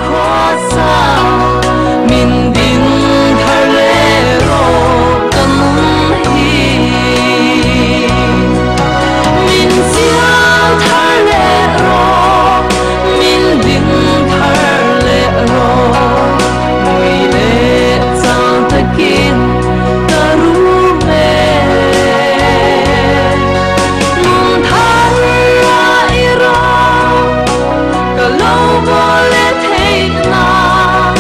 khawsa min din thar leh rawh ka nun hi. Min siam thar leh rawh, min din thar leh rawh, ngui leh chang takin ka rum e. Nun thar a i rawh, ka lo bo leh theih nan.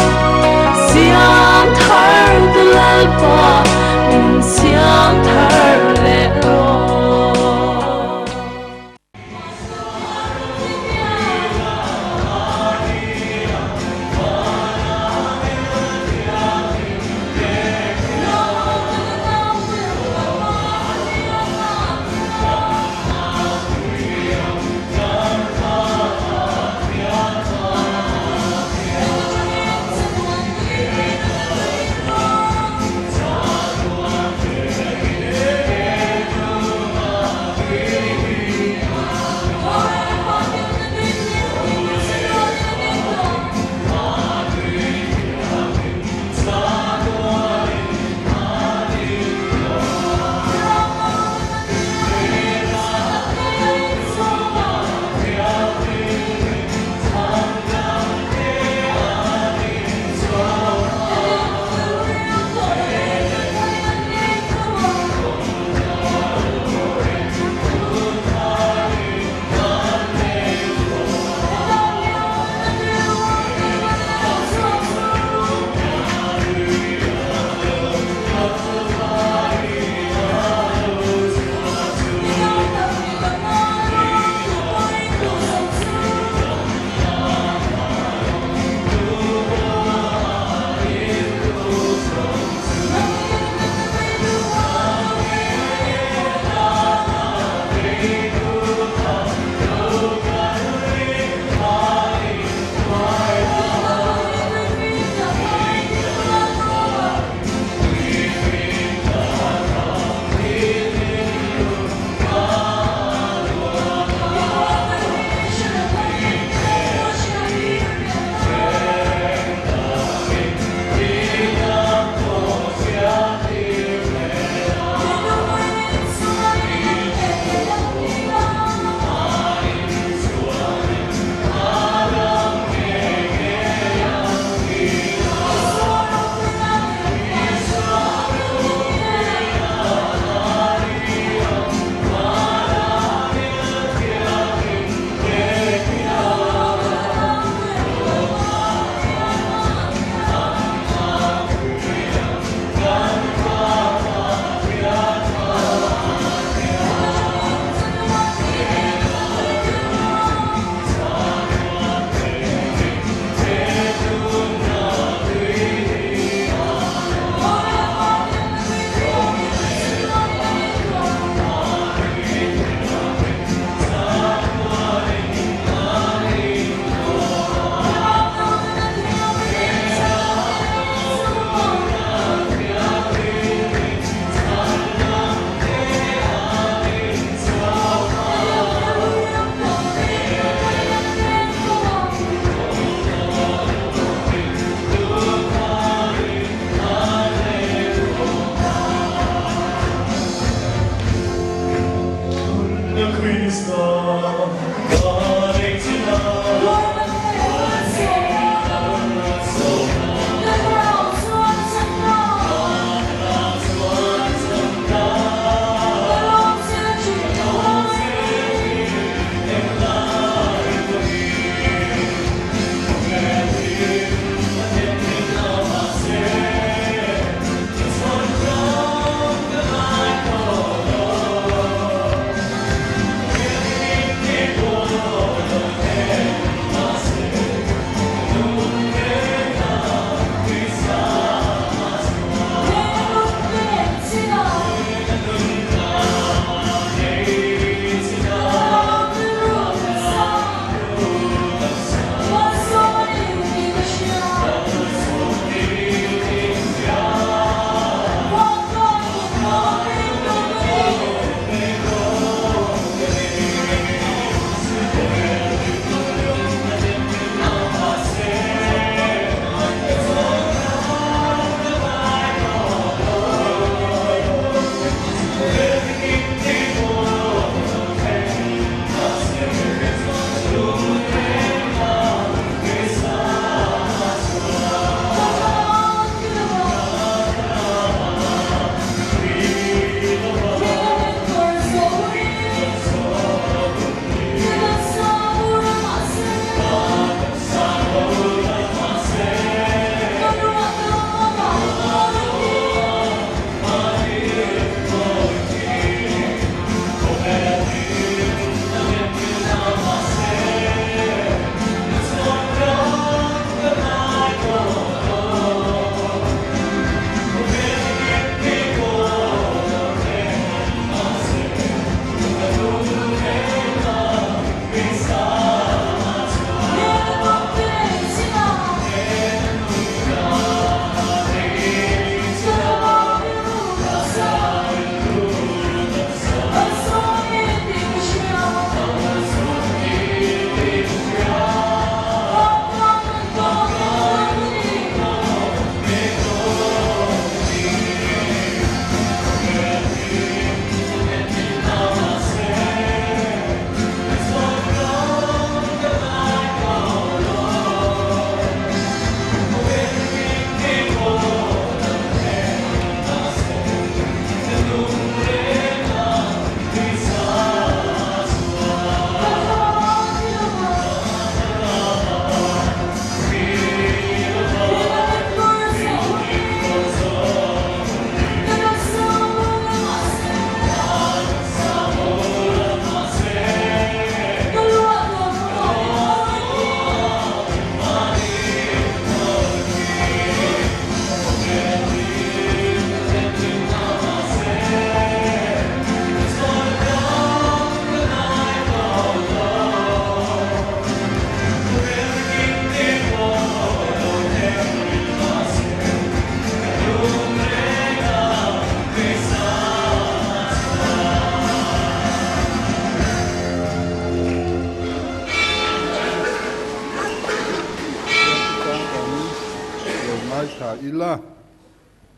Ngaithla ila,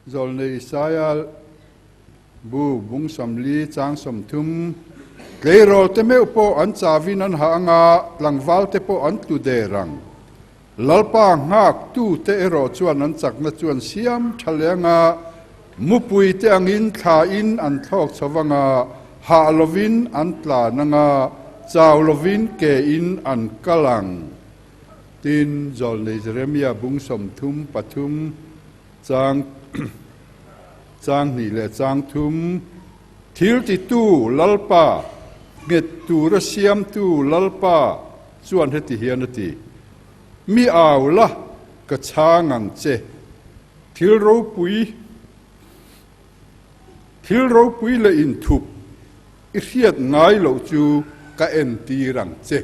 Zawlnei Isaia bu bung 40 chang 30, Tleirawl te meuh pawh an chavin an hah anga, tlangval te pawh an tlu der ang. Lalpa nghak tu te erawh chuan an chakna chu an siam tha leh anga, mupui te angin thla in an thlawk chho anga, hah lovin an tlan anga, chau lovin ke in an kal ang. Tin, Zawlnei Jeremia bung 33 chang chang hnih leh chang thum, Thil titu Lalpa, nghet tura siamtu Lalpa chuan heti hian a ti, Mi au la, ka chhang ang che. Thil ropui, thil ropui leh inthup i hriat ngai loh chu ka entir ang che.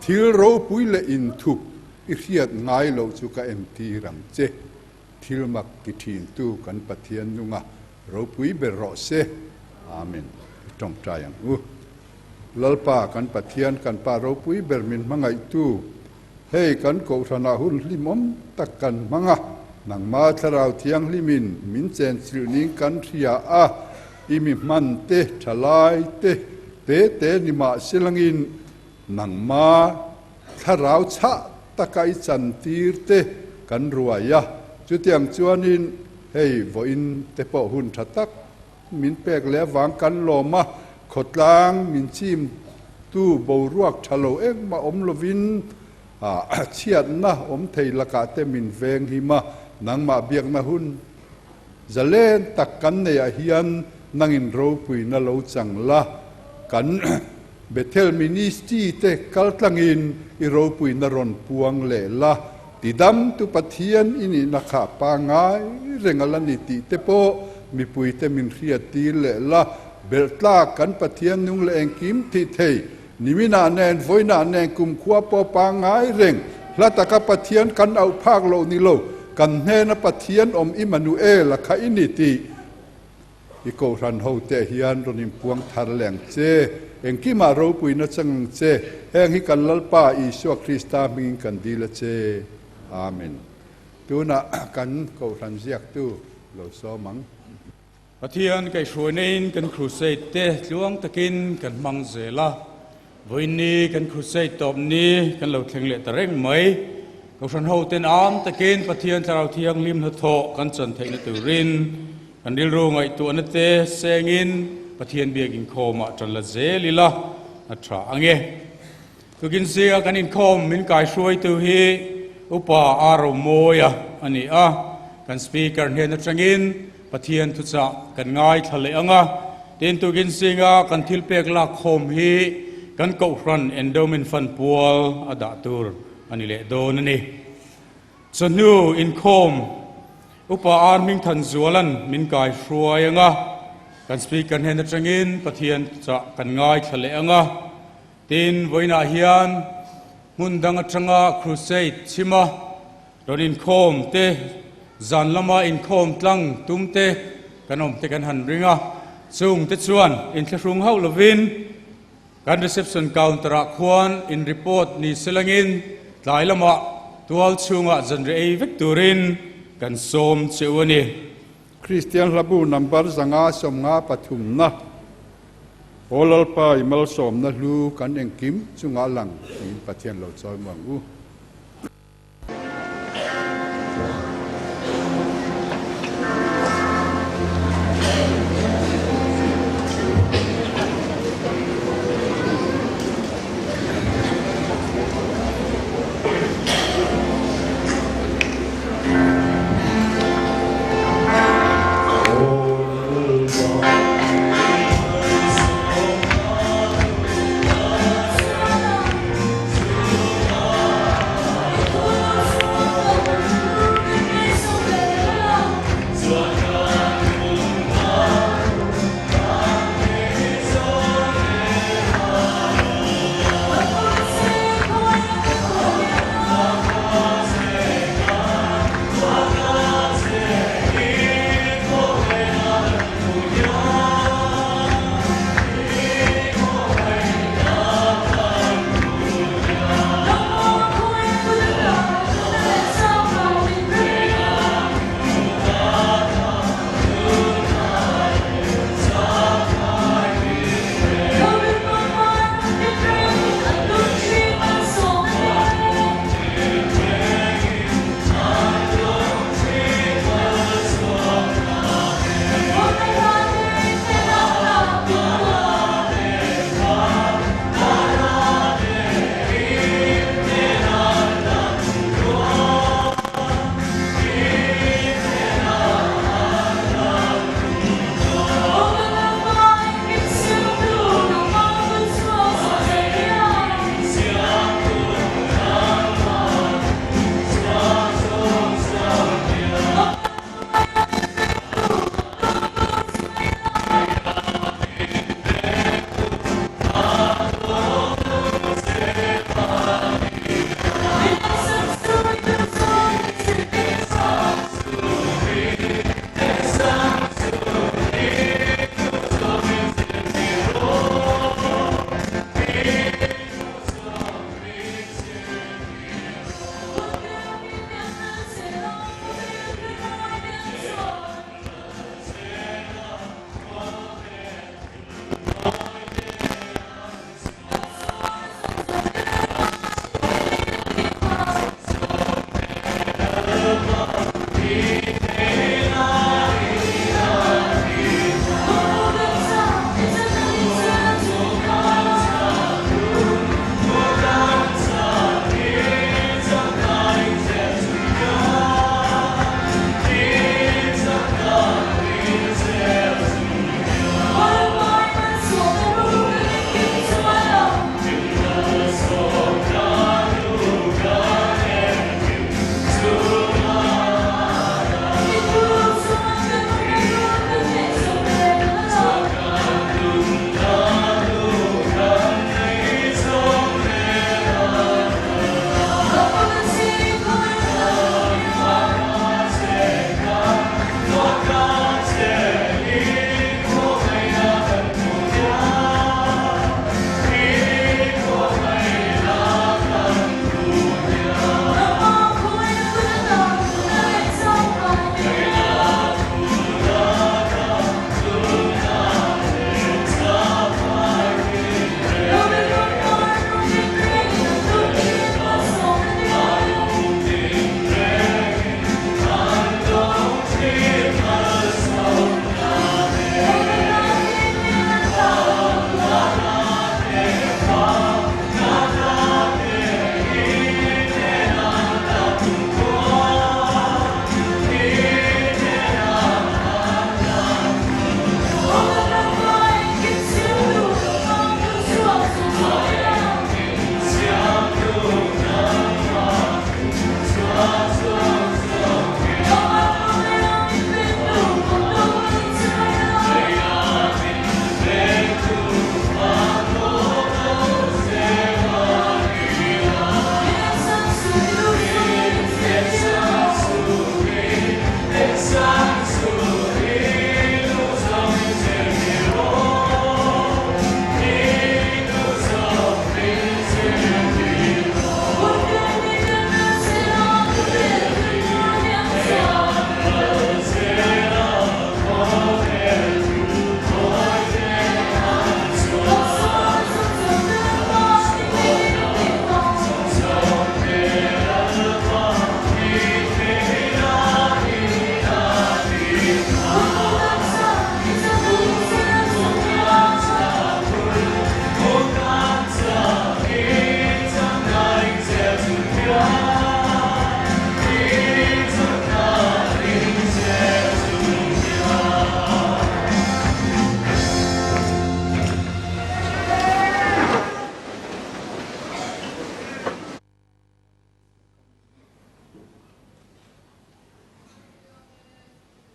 Thil ropui leh inthup i hriat ngai loh chu ka entir ang che. Thil mak ti thintu kan Pathian nunga ropui ber rawh se. Amen. I tawngtai ang u. Lalpa kan Pathian kan Pa ropui ber min hmangaihtu, hei kan Kohhranah hun hlimawm tak kan hmang a, nangma Thlarau Thianghlimin min chenchilh ning kan hria a, i mi hman te, thalai te, te te ni mah silangin nangma Thlarau chhah taka i chantir te kan ruai a, chutiang chuanin hei vawiin te pawh hun tha tak min pek leh avang kan lawm a, khawtlang min chim tu boruak tha lo engmah awm lovin chhiatna awm thei lakah te min veng him a, nangmah biakna hun zalen tak kan neihah hian nangin ropuina lo chang la, kan Bethel Ministry te kaltlangin i ropuina rawn puang leh la, tidam tu Pathian i nihna kha pangngai reng a la ni tih te pawh mipui te min hriattir leh la, belh tlak kan Pathian nung leh engkim thih thei, niminah nen vawiinah nen kumkhua pawh pangngai reng, hla taka Pathian kan auh phak loh ni lo, kan hnena Pathian awm Immanuel a kha i ni tih. I Kohhran hote hian rawn inpuang thar leh ang che, engkimah ropuina chang ang che, heng hi kan Lalpa Isua Krista hmingin kan dil a che. Amen. Tunah kan Kohhran ziaktu lo sawm ang. Pathian kaihhruaina in kan crusade te tluang takin kan hmang zel a, vawiinni kan crusade tawp ni kan lo thleng leh ta reng mai. Kohhran hoten am takin Pathian Thlarau Thianghlim hnathawh kan chan theihna turin Kan rilru ngaihtuahna te sengin Pathian biak inkhawmah tan la zel ila a tha ang e. Tukin zinga kan inkhawm min kaihruaitu hi Upa A Romawia a ni a, kan Speaker hnen atangin Pathian thuchah kan ngaithla leh ang a. Tin, tukin zinga kan thilpek lakkhawm hi kan Kohhran Endowment Fund pual a dah tur a ni leh dawn a ni. Chawhnu inkhawm Upa Ar Hmingthanzuala'n min kai hruai ang a, kan Speaker hnen atangin Pathian chah kan ngaithla leh ang a. Tin, vawiinah hian hmun dang atanga Crusade chhima rawn inkhawm te, zan lama inkhawm tlang tum te kan awm te kan han ring a, chung te chuan inthlahrung hauh lovin, Kan reception counter-ah khuan in report ni selangin tlai lamah tual chhungah zanriah ei vek turin kan sawm che u a ni. Kristian hlabu number 553na Aw Lalpa i malsawmna hlu kan engkim chungah lang tiin Pathian lo chawi mu ang u.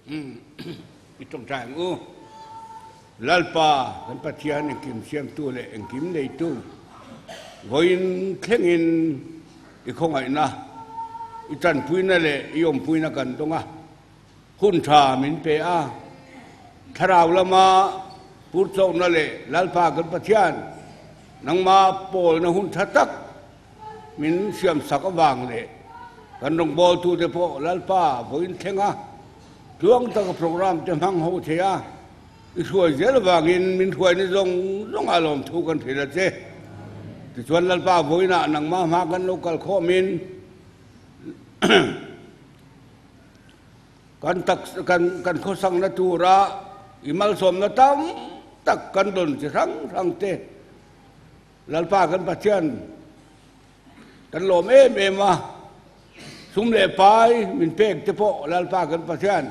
I tawngtai ang u. Lalpa kan Pathian engkim siamtu leh engkim neitu, vawiin thlengin i khawngaihna, i tanpuina leh i awmpuina kan dawng a, hun tha min pe a, thlarau lama purchawkna leh Lalpa kan Pathian nangma pawlna hun tha tak Min siamsak avang leh kan rawngbawltute pawh Lalpa vawiin thleng a, tluang taka programme te hmang ho thei a, i hruai zel avangin min hruaina zawng zawng ah lawmthu kan hrilh a che. Tichuan Lalpa vawiinah nangmah hma kan lo kal khawmin kan tak kan kan khawsakna tura i malsawmna tam tak kan dawn chi hrang hrang te Lalpa kan Pathian kan lawm em em a, sum leh pai min pek te pawh Lalpa kan Pathian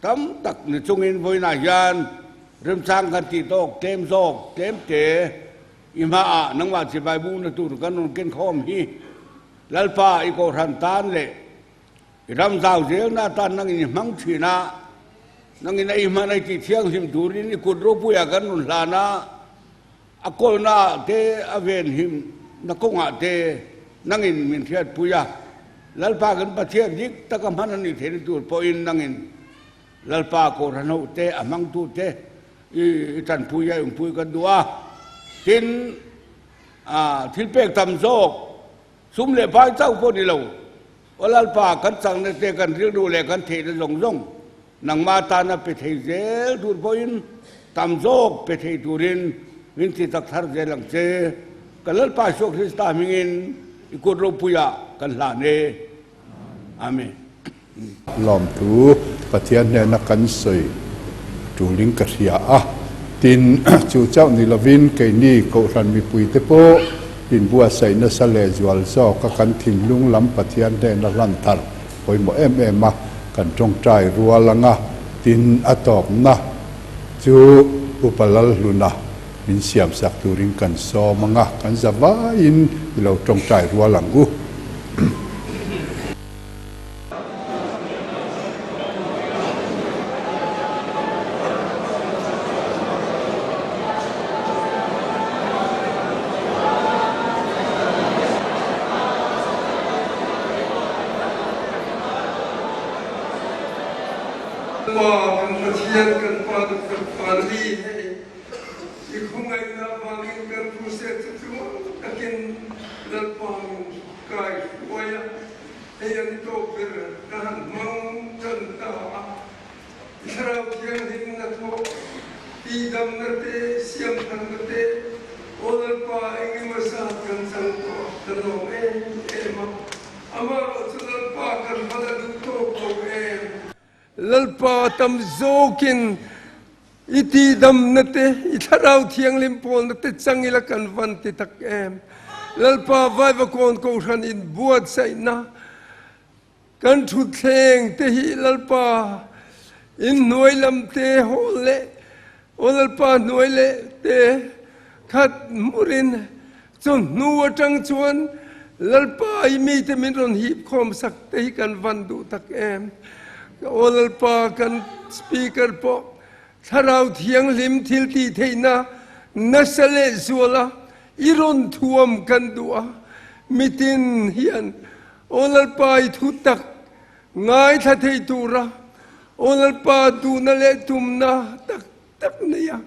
tam tak ni chungin vawiinah hian remchang kan tih tawk tlem zawk tlem te i hmaah nangmah chibai bukna tur kan rawn ken khawm hi Lalpa i kohhran tan leh i ram zau zelna atan nangin i hmang thin a, nangin a i hman a i tih thianghlim turin i kut ropuiah kan rawn hlan a. A kawlnaah te, a venhimna kawngah te nangin min hriatpui a, Lalpa kan Pathian dik taka hman a nih theihna tur pawhin nangin Lalpa Kohhranho te, a hmangtu te i tanpui a, i awmpui kan duh a. Tin, thil pek tam zawk, sum leh pai chauh pawh ni lo, Aw Lalpa, kan chakna te, kan rilru leh kan theihna zawng zawng nangmah tana pe thei zel tur pawhin tam zawk pe thei turin min ti tak thar zel ang che. Ka Lalpa Isua Krista hmingin i kut ropuiah kan hlan e. Amen. Lawmthu Pathian hnena kan sawi tulin ka hria a, tin chu chauh ni lovin keini Kohhran mipuite pawh inbuatsaih nasa leh zual zawka kan thinlung lam Pathian hnena hlan thar pawimawh em em a, kan tawngtai rual anga tin a tawpna chu Upa Lalhluna min siamsak turin kan sawm anga kan za vaiin i lo tawngtai rual ang u. Pa kan Pathian kan Pa kan Pa li hei i khawngaihnak vangin kan crusade cu tluang takin Lalpa min kai hruai a, hei an tawp ber ka han hmang tan ta a. I Thlarau Thianghlim na thawh, tihdamna te, siamthanna te, Aw Lalpa engemaw zat kan chang tawh a, ka lawm em em a, amaherawh chu Lalpa kan va la duh tawk lo em? Lalpa tam zawkin i tihdamna te, i Thlarau Thianghlim pawlna te chang ila kan van ti tak em? Lalpa Vaivakawn Kohhran inbuatsaihna Kan thutthleng te hi Lalpa in hnuai lam te haw leh aw Lalpa hnuai leh te khat hmurin chu hnu atang chuan Lalpa i mite min rawn hip khawm sak te hi kan van duh tak em. Aw Lalpa kan speaker pawh Thlarau Thianghlim thil tih theihna nasa leh zuala i rawn thuam kan duh a, mitin hian Aw Lalpa i thu tak ngaithla thei tura Aw Lalpa duhna leh tumna tak tak neia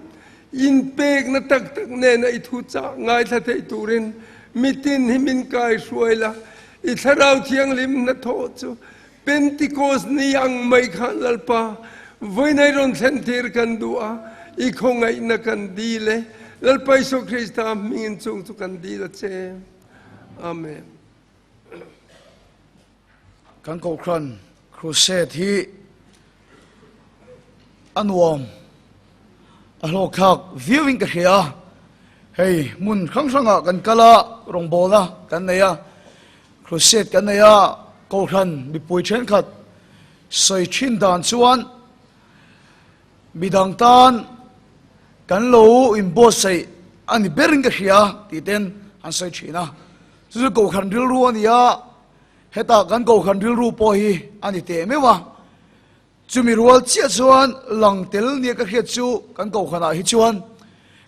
inpekna tak tak nena i thu chah ngaithla thei turin mitin hi min kaihruai la, i Thlarau Thianghlim hnathawh chu Pentikos ni ang mai khan Lalpa vawiinai rawn thlen tir kan duh a, i khawngaihna kan dil e. Lalpa Isua Krista hmingin chung chu kan dil a che. Amen. Kan Kohhran Crusade hi a nuam, a hlawkthlak viauin ka hria a. Hei hmun hrang hrangah kan kal a, rawngbawlna kan nei a, Crusade kan nei a, Kohhran mipui thenkhat sawi thin dan chuan midang tan kan lo inbuatsaih a ni berin ka hria tih ten an sawi thin a. Chu chu Kohhran rilru a ni a, hetah kan Kohhran rilru pawh hi a ni teh meuh a. Chumi rual chiah chuan lang tel nia ka hriat chu kan kohhranah hi chuan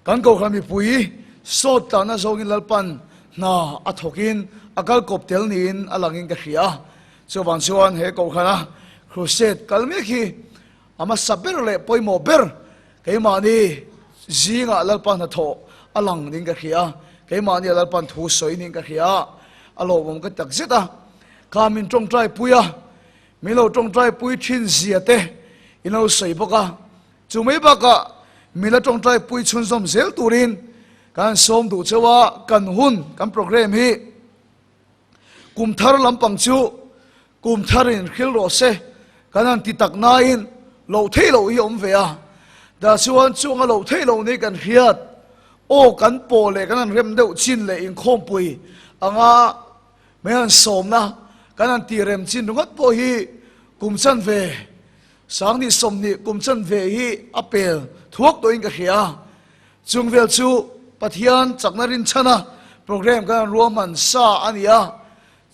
kan kohhran mipui sawt tlana zawngin Lalpan hna a thawkin a kal kawp tel niin a langin ka hria a. Chuvang chuan he kohhrana crusade kal mek hi a hmasa ber leh pawimawh ber keimahni zingah Lalpa hnathawh a lang niin ka hria a, keimahni a Lalpan thu sawi niin ka hria a, a lawmawm ka ti takzet a. Kha min tawngtai pui a. Min lo tawngtai pui thin zia te in lo sawi bawk a, chu mai bakah min la tawngtai pui chhunzawm zel turin kan sawm duh cheu a, kan hun kan programme hi kum thar lampang chu kum tharin hril rawh se kan han ti tak nain loh theih loh hi a awm ve a, dah chuan chunga loh theih loh ni kan hriat aw kan pawh leh kan han rem deuh chin leh inkhawmpui anga Mai han sawmna kan han tih rem chin ringawt pawh hi kum chanve, 20 20 kum chanve hi a pel thuak tawhin ka hria. Chung vel chu Pathian chakna rinchhana program kan han ruahman sa a ni a,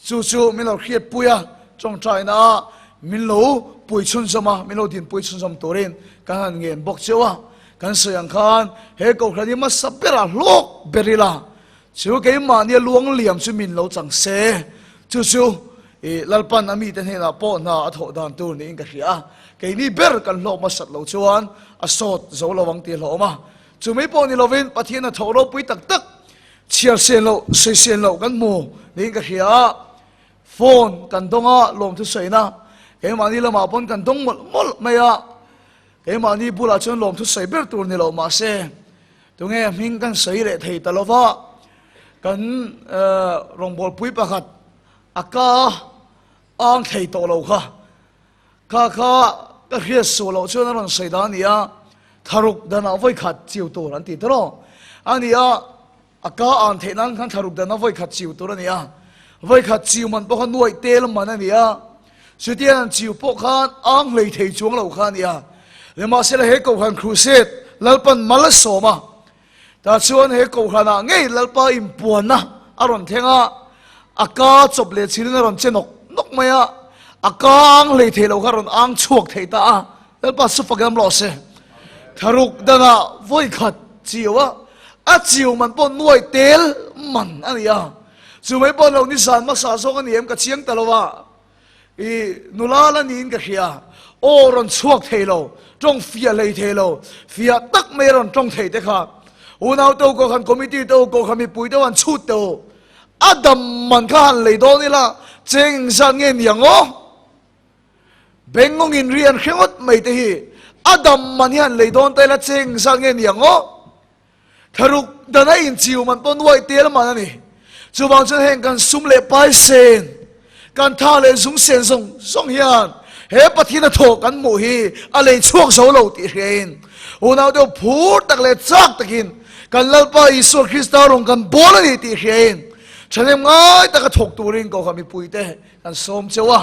chu chu min lo hriatpui a, tawngtaina ah min lo pui chhunzawm a, min lo dinpui chhunzawm turin kan han ngen bawk cheu a. Kan sawi ang khan he kohhran hi hmasa berah hlawk ber ila Chu keimahnia luang liam chu min lo chang se, chu chu i Lalpan a mite hnenah pawh hna a thawh dan tur niin ka hria a, keini ber kan hlawk hmasat lo chuan a sawt zo lo ang tih a hlawm a. Chu mai pawh ni lovin Pathian a thawh ropui tak tak chhiar sen loh, sawi sen loh kan hmu niin ka hria a, phone kan dawng a, lawmthu sawina keimahni lamah pawn kan dawng mawlh mawlh mai a, keimahni bulah chuan lawmthu sawi ber tur ni lo mahse, Tunge hming kan sawi leh thei ta lova, kan rawngbawlpui pakhat a ka ang thei tawh lo kha, kha kha ka hriat suh loh chuan a rawn sawi dan a ni a, tharuk danah vawikhat chiu tur an ti tawh a ni a, a ka ang theih nan khan tharuk danah vawikhat chiu tur a ni a, vawikhat chiu man pawh kha nuaih tel man a ni a, Chutiang an chiu pawh khan ang hlei thei chuang lo kha a ni a. Nimahsela he Kohhran Crusade Lalpan mal a sawm a, tah chuan he Kohhranah ngei Lalpa inpuanna a rawn thleng a, a ka chawp leh chilin a rawn che nawk nawk mai a, a ka ang hlei thei lo kha a rawn ang chhuak thei ta a, Lalpa chu fak em rawh se. Tharuk danah vawi khat chiu a, a chiu man pawh nuai tel man a ni a. Chu mai pawh lo nizan hmasa zawk a ni em ka chiang ta lo a. I nula la niin ka hria. Aw rawn chhuak thei lo, tawng fiah hlei thei lo, fiah tak mai a rawn tawng thei te kha. Unau te u kohhran committee te u kohhran mipui te u han chhut teh u. A dam man kha han lei dawn ila cheng engzat nge ni ang aw? Bengngawngin ri an hre ngawt mai te hi a dam man hi han lei dawn ta ila cheng engzat nge ni ang aw? Tharuk dana inchiu man pawh nuaih tel man a ni. Chuvang chuan heng kan sum leh pai sen, kan tha leh zung sen zawng zawng hian he Pathian a thawh kan hmuh hi a lei chhuak zo lo tih hriain unau deuh phur tak leh chak takin kan Lalpa Isua Krista rawn kan bawl a ni tih hriain thahnem ngai taka thawk turin Kohhran mipuite kan sawm cheu a.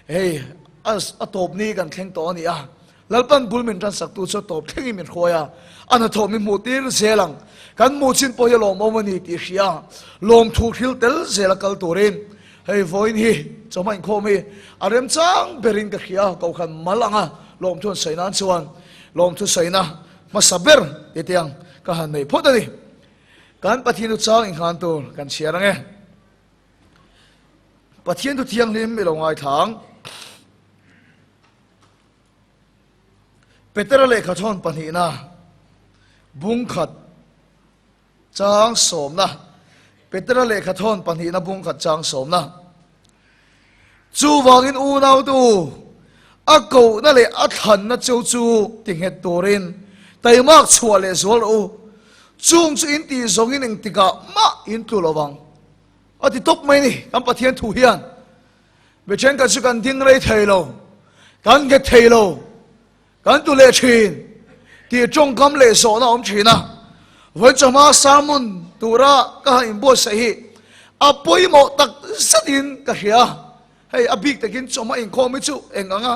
Hei a tawp ni kan thleng tawh a ni a. Lalpan bul min ṭansaktu chu tawp thlengin min hruai a, a hnathawh min hmuh tir zel ang. Kan hmuh chin pawh hi a lawmawm a ni tih hria a, lawmthu hril tel zel a kal turin hei vawiin hi chawhma inkhawm hi a remchang berin ka hria a, Kohhran mal anga lawmthu an sawi nan chuan lawmthu sawina hmasa ber ti te ang ka han nei phawt a ni. Kan Pathian chu chang innghan tur kan chhiar ang e. Pathian thu thianghlim i lo ngaithla ang. Petera lehkha thawn pahnihna bungkhat chang sawmna Petera lehkha thawn pahnihna bungkhat chang sawmna Chuvangin unautu a kohna leh a thlanna cheu chu tinghet turin taimak chhuah leh zual rawh u. Chung chu in tih zawngin engtikah mah in tlu lo vang. A ti tawp mai ni kan Pathian thu hian. Mi thenkhat chu kan ding rei thei lo, kan nghet thei lo, kan tu leh thin tih tawngkam leh zawhna a awm thin a. Vawi chawhma sermon tura ka han inbuatsaih hi a pawimawh tak zetin ka hria. Hei a bik takin chawhma inkhawm hi chu eng anga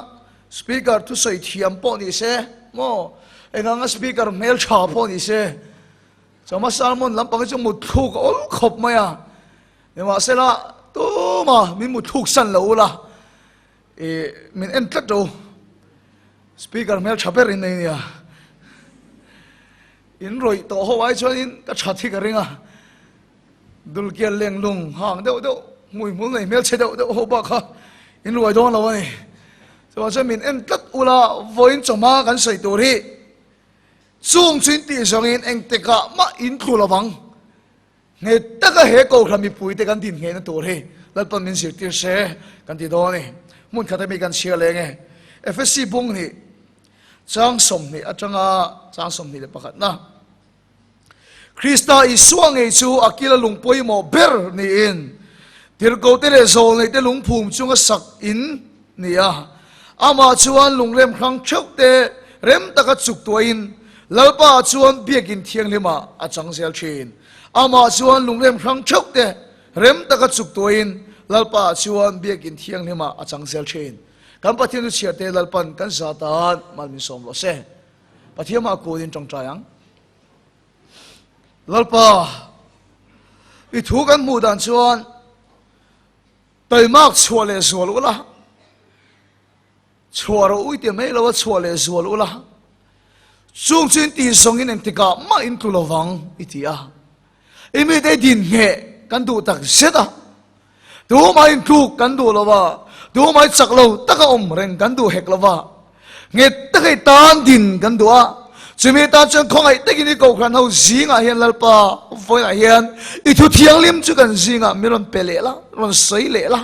speaker thusawi thiam pawh ni se maw, eng anga speaker hmeltha pawh ni se, chawhma sermon lampang hi chu mutthluk a awl khawp mai a. Nimahsela, tuma min muthluk san lo ula, i min en tlat ro. Speaker hmel tha ber in nei nia. In rawih tawh ho ai chuanin ka that hi ka ring a. Dulkial leng lung hang deuh deuh hmui hmul nei hmelchhe deuh deuh ho bak kha in ruai dawn lo a ni. Chuvang chuan min en tlat ula vawiin chawhma kan sawi tur hi chung chu in tih zawngin engtikah mah in tlu lovang. Nghet taka he Kohhran mipuite kan din nghehna tur hi Lalpan min zirtir se kan ti dawn a ni. Hmun khat ami kan chhiar leng e. Efesi bung hnih chang 20 atanga chang 21 na. Krista Isua ngei chu a kila lung pawimawh ber niin tirhkohte leh zawlneihte lungphum chunga sak in ni a. Amah chuan lungrem hrang theuhte rem taka chuk tuahin Lalpa chuan biakin thianghlimah a chang zel thin. Amah chuan lungrem hrang theuhte rem taka chuk tuahin Lalpa chuan biakin thianghlimah a chang zel thin. Kan Pathian chu chhiarte Lalpan kan za tan mal min sawm rawh se. Pathiamah kunin tawngtai ang. Lalpa, i thu kan hmuh dan chuan Taimak chhuah leh zual ula, chhuah rawh ui ti mai lo a chhuah leh zual ula, chung chu in tih zawngin engtikah mah in tlu lovang i ti a. I mite din ngheh kan duh tak zet a, tumah in tluk kan duh lo va, tumah i chak lo taka awm reng kan duh hek lo va, Nghet taka i tan din kan duh a, chumi tan chuan khawngaih takin i Kohhran ho zingah hian Lalpa vawiinah hian i thu thianghlim chu kan zingah min rawn pe leh la, rawn sawi leh la,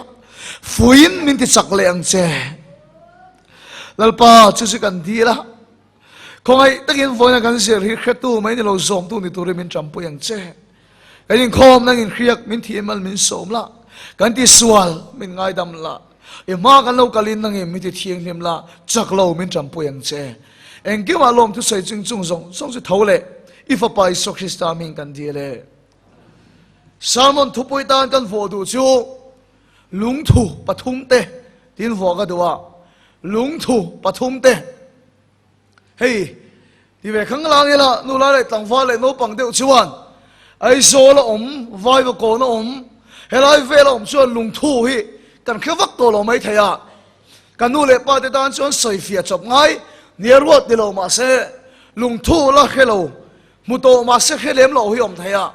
fuiin min ti chak leh ang che. Lalpa chu chu kan dil a, khawngaih takin vawiinah kan zir hi hretu mai ni lo zawmtu ni turin min tanpui ang che. Kan inkhawm nang inhriak min thih mal min sawm la, kan ti sual min ngaidam la, i hma kan lo kalin nangin min ti thianghlim la, chak lo min tanpui ang che. Engkimah lawm thusawi chung chung zawng zawng chu tho leh i Fapa Isua Krista hming kan dil e. Sermon thupui tan kan vuah duh chu lungthu pathumte tiin vuah ka duh a, lungthu pathumte. Hei, ti ve khang lang ila, nula leh tlangval leh naupang deuh chuan Aizawl a awm, Vaivakawn a awm, helai vel a awm chuan lungthu hi kan hre vak tawh lo mai thei a. Kan nu leh pa te tan chuan sawifiah chawp ngai nia ruat ni lo mahse lungthu la hre lo, hmu tawh mahse hre lem lo hi awm thei a.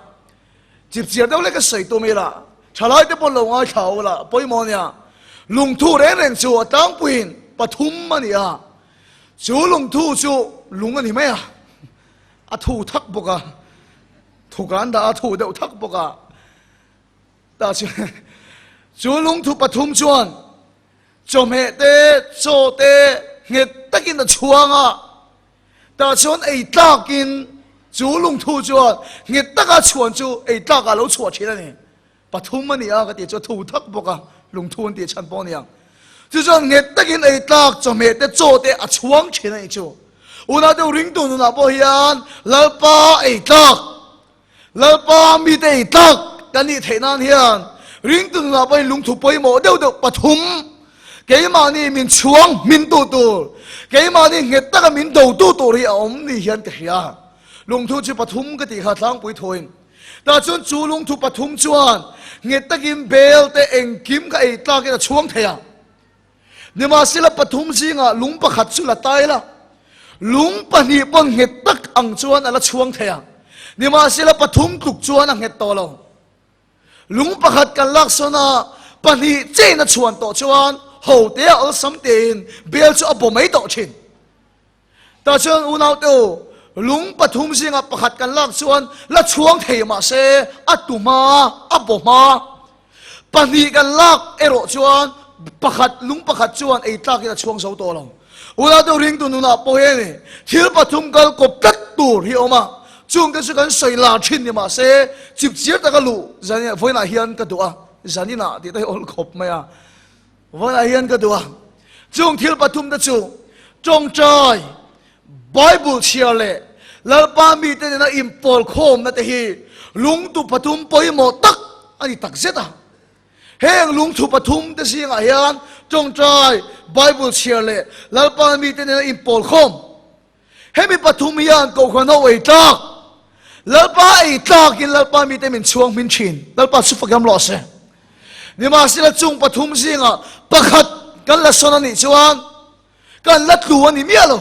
Chipchiar deuh lek a sawi tum ila, thalai te pawn lo ngaithla ula, pawimawh nia. Lungthu reng reng chu a tlangpuiin pathum a ni a. Chu lungthu chu lung a ni mai a, a thu thak bawk a, thuk an dah a, thu deuh thak bawk a. Tah chu chu lungthu pathum chuan chawhmeh te, chaw te nghet takin a chhuang a, tah chuan ei tlakin chu lungthu chuan nghet taka chhuan chu ei tlakah a lo chhuah thin a ni. Pathum a ni a ka tih chu a thu thak bawk a, lungthu an tih chhan pawh a ni ang. Chu chuan nghet takin ei tlak chawhmeh te chaw te a chhuang thin a nih chu. Unau deuh ringtu nunah pawh hian Lalpa ei tlak, Lalpa mite ei tlak kan nih theih nan hian ringtu nunah pawhin lungthu pawimawh deuh deuh pathum keimahni min chhuang hmintu tur, keimahni nghet taka min dotu tur hi a awm ni hian ka hria. Lungthu chu pathum ka tih kha tlangpui thuin. Tah chuan chu lungthu pathum chuan nghet takin bel te engkim kha ei tlakin a chhuang thei a. Nimahsela pathum zingah lung pakhat chu la tai la, lung pahnih pawn nghet tak ang chuan a la chhuang thei a. Nimahsela pathum tluk chuan a nghet tawh lo. Lung pakhat kan lak sawn a, pahnih chein a chhuan tawh chuan ho te a awlsam tein bel chu a baw mai tawh thin. Tah chuan unaute u, lung pathum zingah pakhat kan lak chuan la chhuang thei mahse a tu hma, a baw hma. Pahnih kan lak erawh chuan pakhat, lung pakhat chuan ei tlakin a chhuang zo tawh lo. Unaute u, ringtu nunah pawh hian ni thil pathum kal kawp tlat tur hi a awm a, chungte chu kan sawi lar thin ni mahse chipchiar taka luh zan vawiinah hian ka duh a, zaninah tih te hi awl khawp mai a. Vawiinah hian ka duh a, chung thil pathum te chu tawngtai, Bible chhiar leh Lalpa mite nena inpawl khawmna te hi lungtu pathum pawimawh tak a ni tak zet a. Heng lungthu pathum te zingah hian tawngtai, Bible chhiar leh Lalpa mite nena inpawl khawm Hemi pathum hian Kohhran ho ei tlak, Lalpa ei tlakin Lalpa mite min chhuang hmin thin. Lalpa chu fak em rawh se. Nimahsela chung pathum zingah pakhat kan la sawn a nih chuan Kan la tlu a ni miah lo,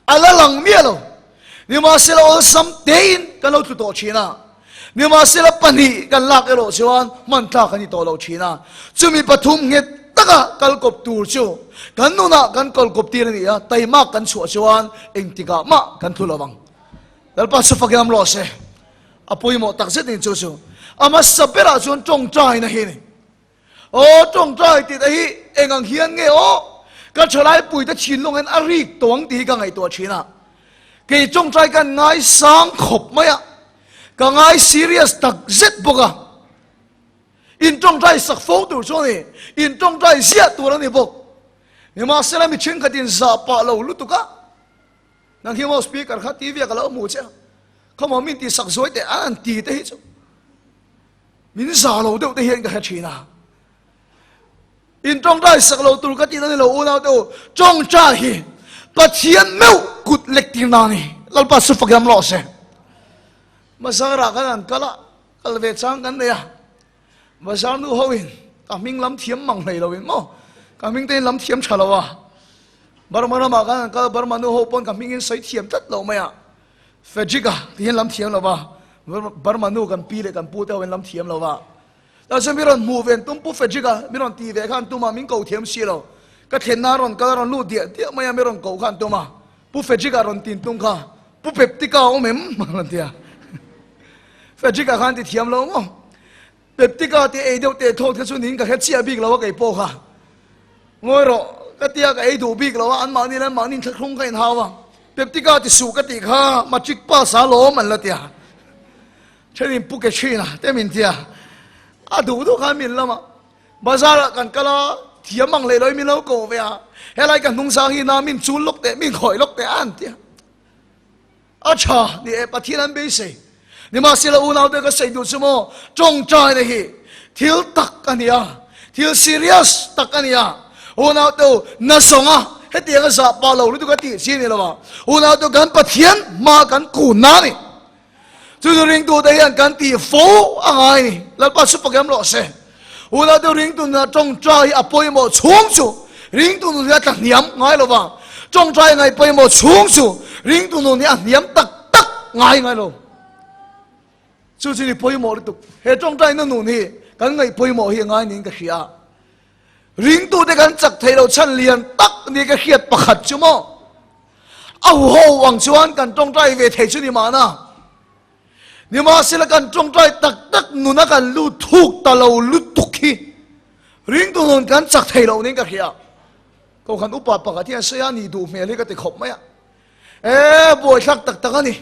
a la lang miah lo. Nimahsela awlsam tein kan lo tlu tawh thin a, nimahsela pahnih kan lak erawh chuan hman tlak a ni tawh lo thin a. Chumi pathum nghet taka kal kawp tur chu kan nunah kan kal kawp tir a ni a, taimak kan chhuah chuan engtikah mah kan tlu lo ang. Lalpa chu fakin am rawh se. A pawimawh tak zet in chu chu a hmasa berah chuan tawngtaina hi a ni. Aw tawngtai tih te hi eng ang hian nge aw ka thalai puite thinlung hian a rik tawh ang tih hi ka ngaihtuah thin a. Kei tawngtai kan ngaisang khawp mai a, ka ngai serious tak zet bawk a. In tawngtai sak fo tur chu a ni, in tawngtai ziah tur a ni bawk. Nimahsela mi thenkhatin zah pah lo lutuk a. Nang hi maw speaker kha TV ah ka lo hmu che a, khawmaw min tih sak zuai teh an ti te hi chu min za lo deuh te hian ka hre thin a. In tawngtai sak lo tur ka tihna ni lo unau te u, tawngtai hi Pathian meuh kut lek tir na ni, Lalpa chu fak hiam rawh se. Bazar ah khan an kal a, kal ve chang kan nei a, Bazar nu ho in ka hming lam thiam mang hlei lo in maw, ka hming te in lam thiam tha lo a, Burma ramah khan an kal a, Burma nu ho pawn ka hming in sawi thiam tlat lo mai a, Frederick-a ti hian lam thiam lo va, Burma nu kan pi leh kan pu te ho in lam thiam lo va, tah chuan mi rawn hmuh ve an tum Pu Frederick-a mi rawn ti ve kha an tum a, min ko thiam si lo, ka thlenna a rawn kal a rawn lut diah diah mai a, mi rawn ko kha an tum a, Pu Frederick-a rawn tin tum kha Pu Peptika a awm em? a rawn ti a. Frederick-a khan ti thiam lo maw? Peptika tih ei deuh teh thawk te chu ning ka hre chiah bik lo a kei pawh kha. Ngawi rawh, ka tia ka ei duh bik lo a, anmahni leh anmahni thlahrung ka inhau a. Peptika ti suh ka tih kha matric pass a lawm an la ti a. Thenin pu ke thin a te min ti a. A duh duh khan min lam a. Bazar ah kan kal a, thiam ang hlei lo in min lo ko ve a. Helai ka hnung sang hi na min chul lawk teh, min khawih lawk teh a an ti a. A tha ni e, Pathian an beisei. Nimahsela unaute ka sawi duh chu maw, tawngtaina hi thil tak a ni a, thil serious tak a ni a. Unaute u, na zawnga hetianga zah pah lo lutuk a tih chi a ni lo a, unaute kan Pathian hma kan kun na a ni. Chu chu ringtute hian kan tih fo a ngai ni. Lalpa chu pakem rawh se. Unaute ringtu nuna tawngtai hi a pawimawh chhung chu ringtu nun hi a tla hniam ngai lo va, tawngtai ngaih pawimawh chhung chu ringtu nun hi a hniam tak tak ngai ngai lo. Chu chu ni pawimawh lutuk. He tawngtaina nun hi kan ngaih pawimawh hi a ngai niin ka hria. Ringtute kan chak thei lo chhan lian tak ni ka hriat pakhat chu maw? A huho ang chuan kan tawngtai ve thei chu ni mahna. Nimahsela kan tawngtai tak tak nuna kan lut thuk ta lo lutuk hi ringtu nun kan chak thei lo niin ka hria. Kohhran upa pakhat hian sawi a nih duh hmel hi ka ti khawp mai a. E, buaithlak tak tak a ni.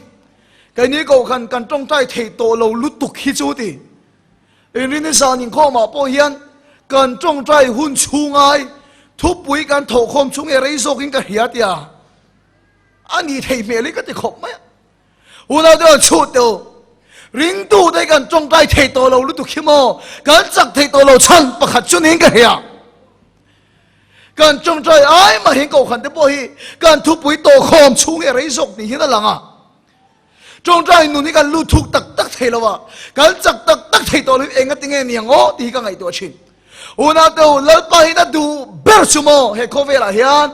Keini kohhran kan tawngtai thei tawh lo lutuk hi chu ti. Inrini zan inkhawmah pawh hian kan tawngtai hun chhungai thupui kan thawhkhawm chhung e rei zawkin ka hria tia a nih theih hmel hi ka ti khawp mai a. Unau te rawn chhut teh u. Ringtu te kan tawngtai thei tawh lo lutuk hi maw? Kan chak thei tawh lo chhan pakhat chu niin ka hria. Kan tawngtai ai mahin kohhran te pawh hi kan thupui tawhkhawm chhung hi a rei zawk niin a lang a. Tawngtai nun hi kan lut thuk tak tak thei lo a, kan chak tak tak thei tawh lo hi enga tinge ni ang aw tih hi ka ngaihtuah thin. Unau te u, Lalpa hian a duh ber chu maw he khawvelah hian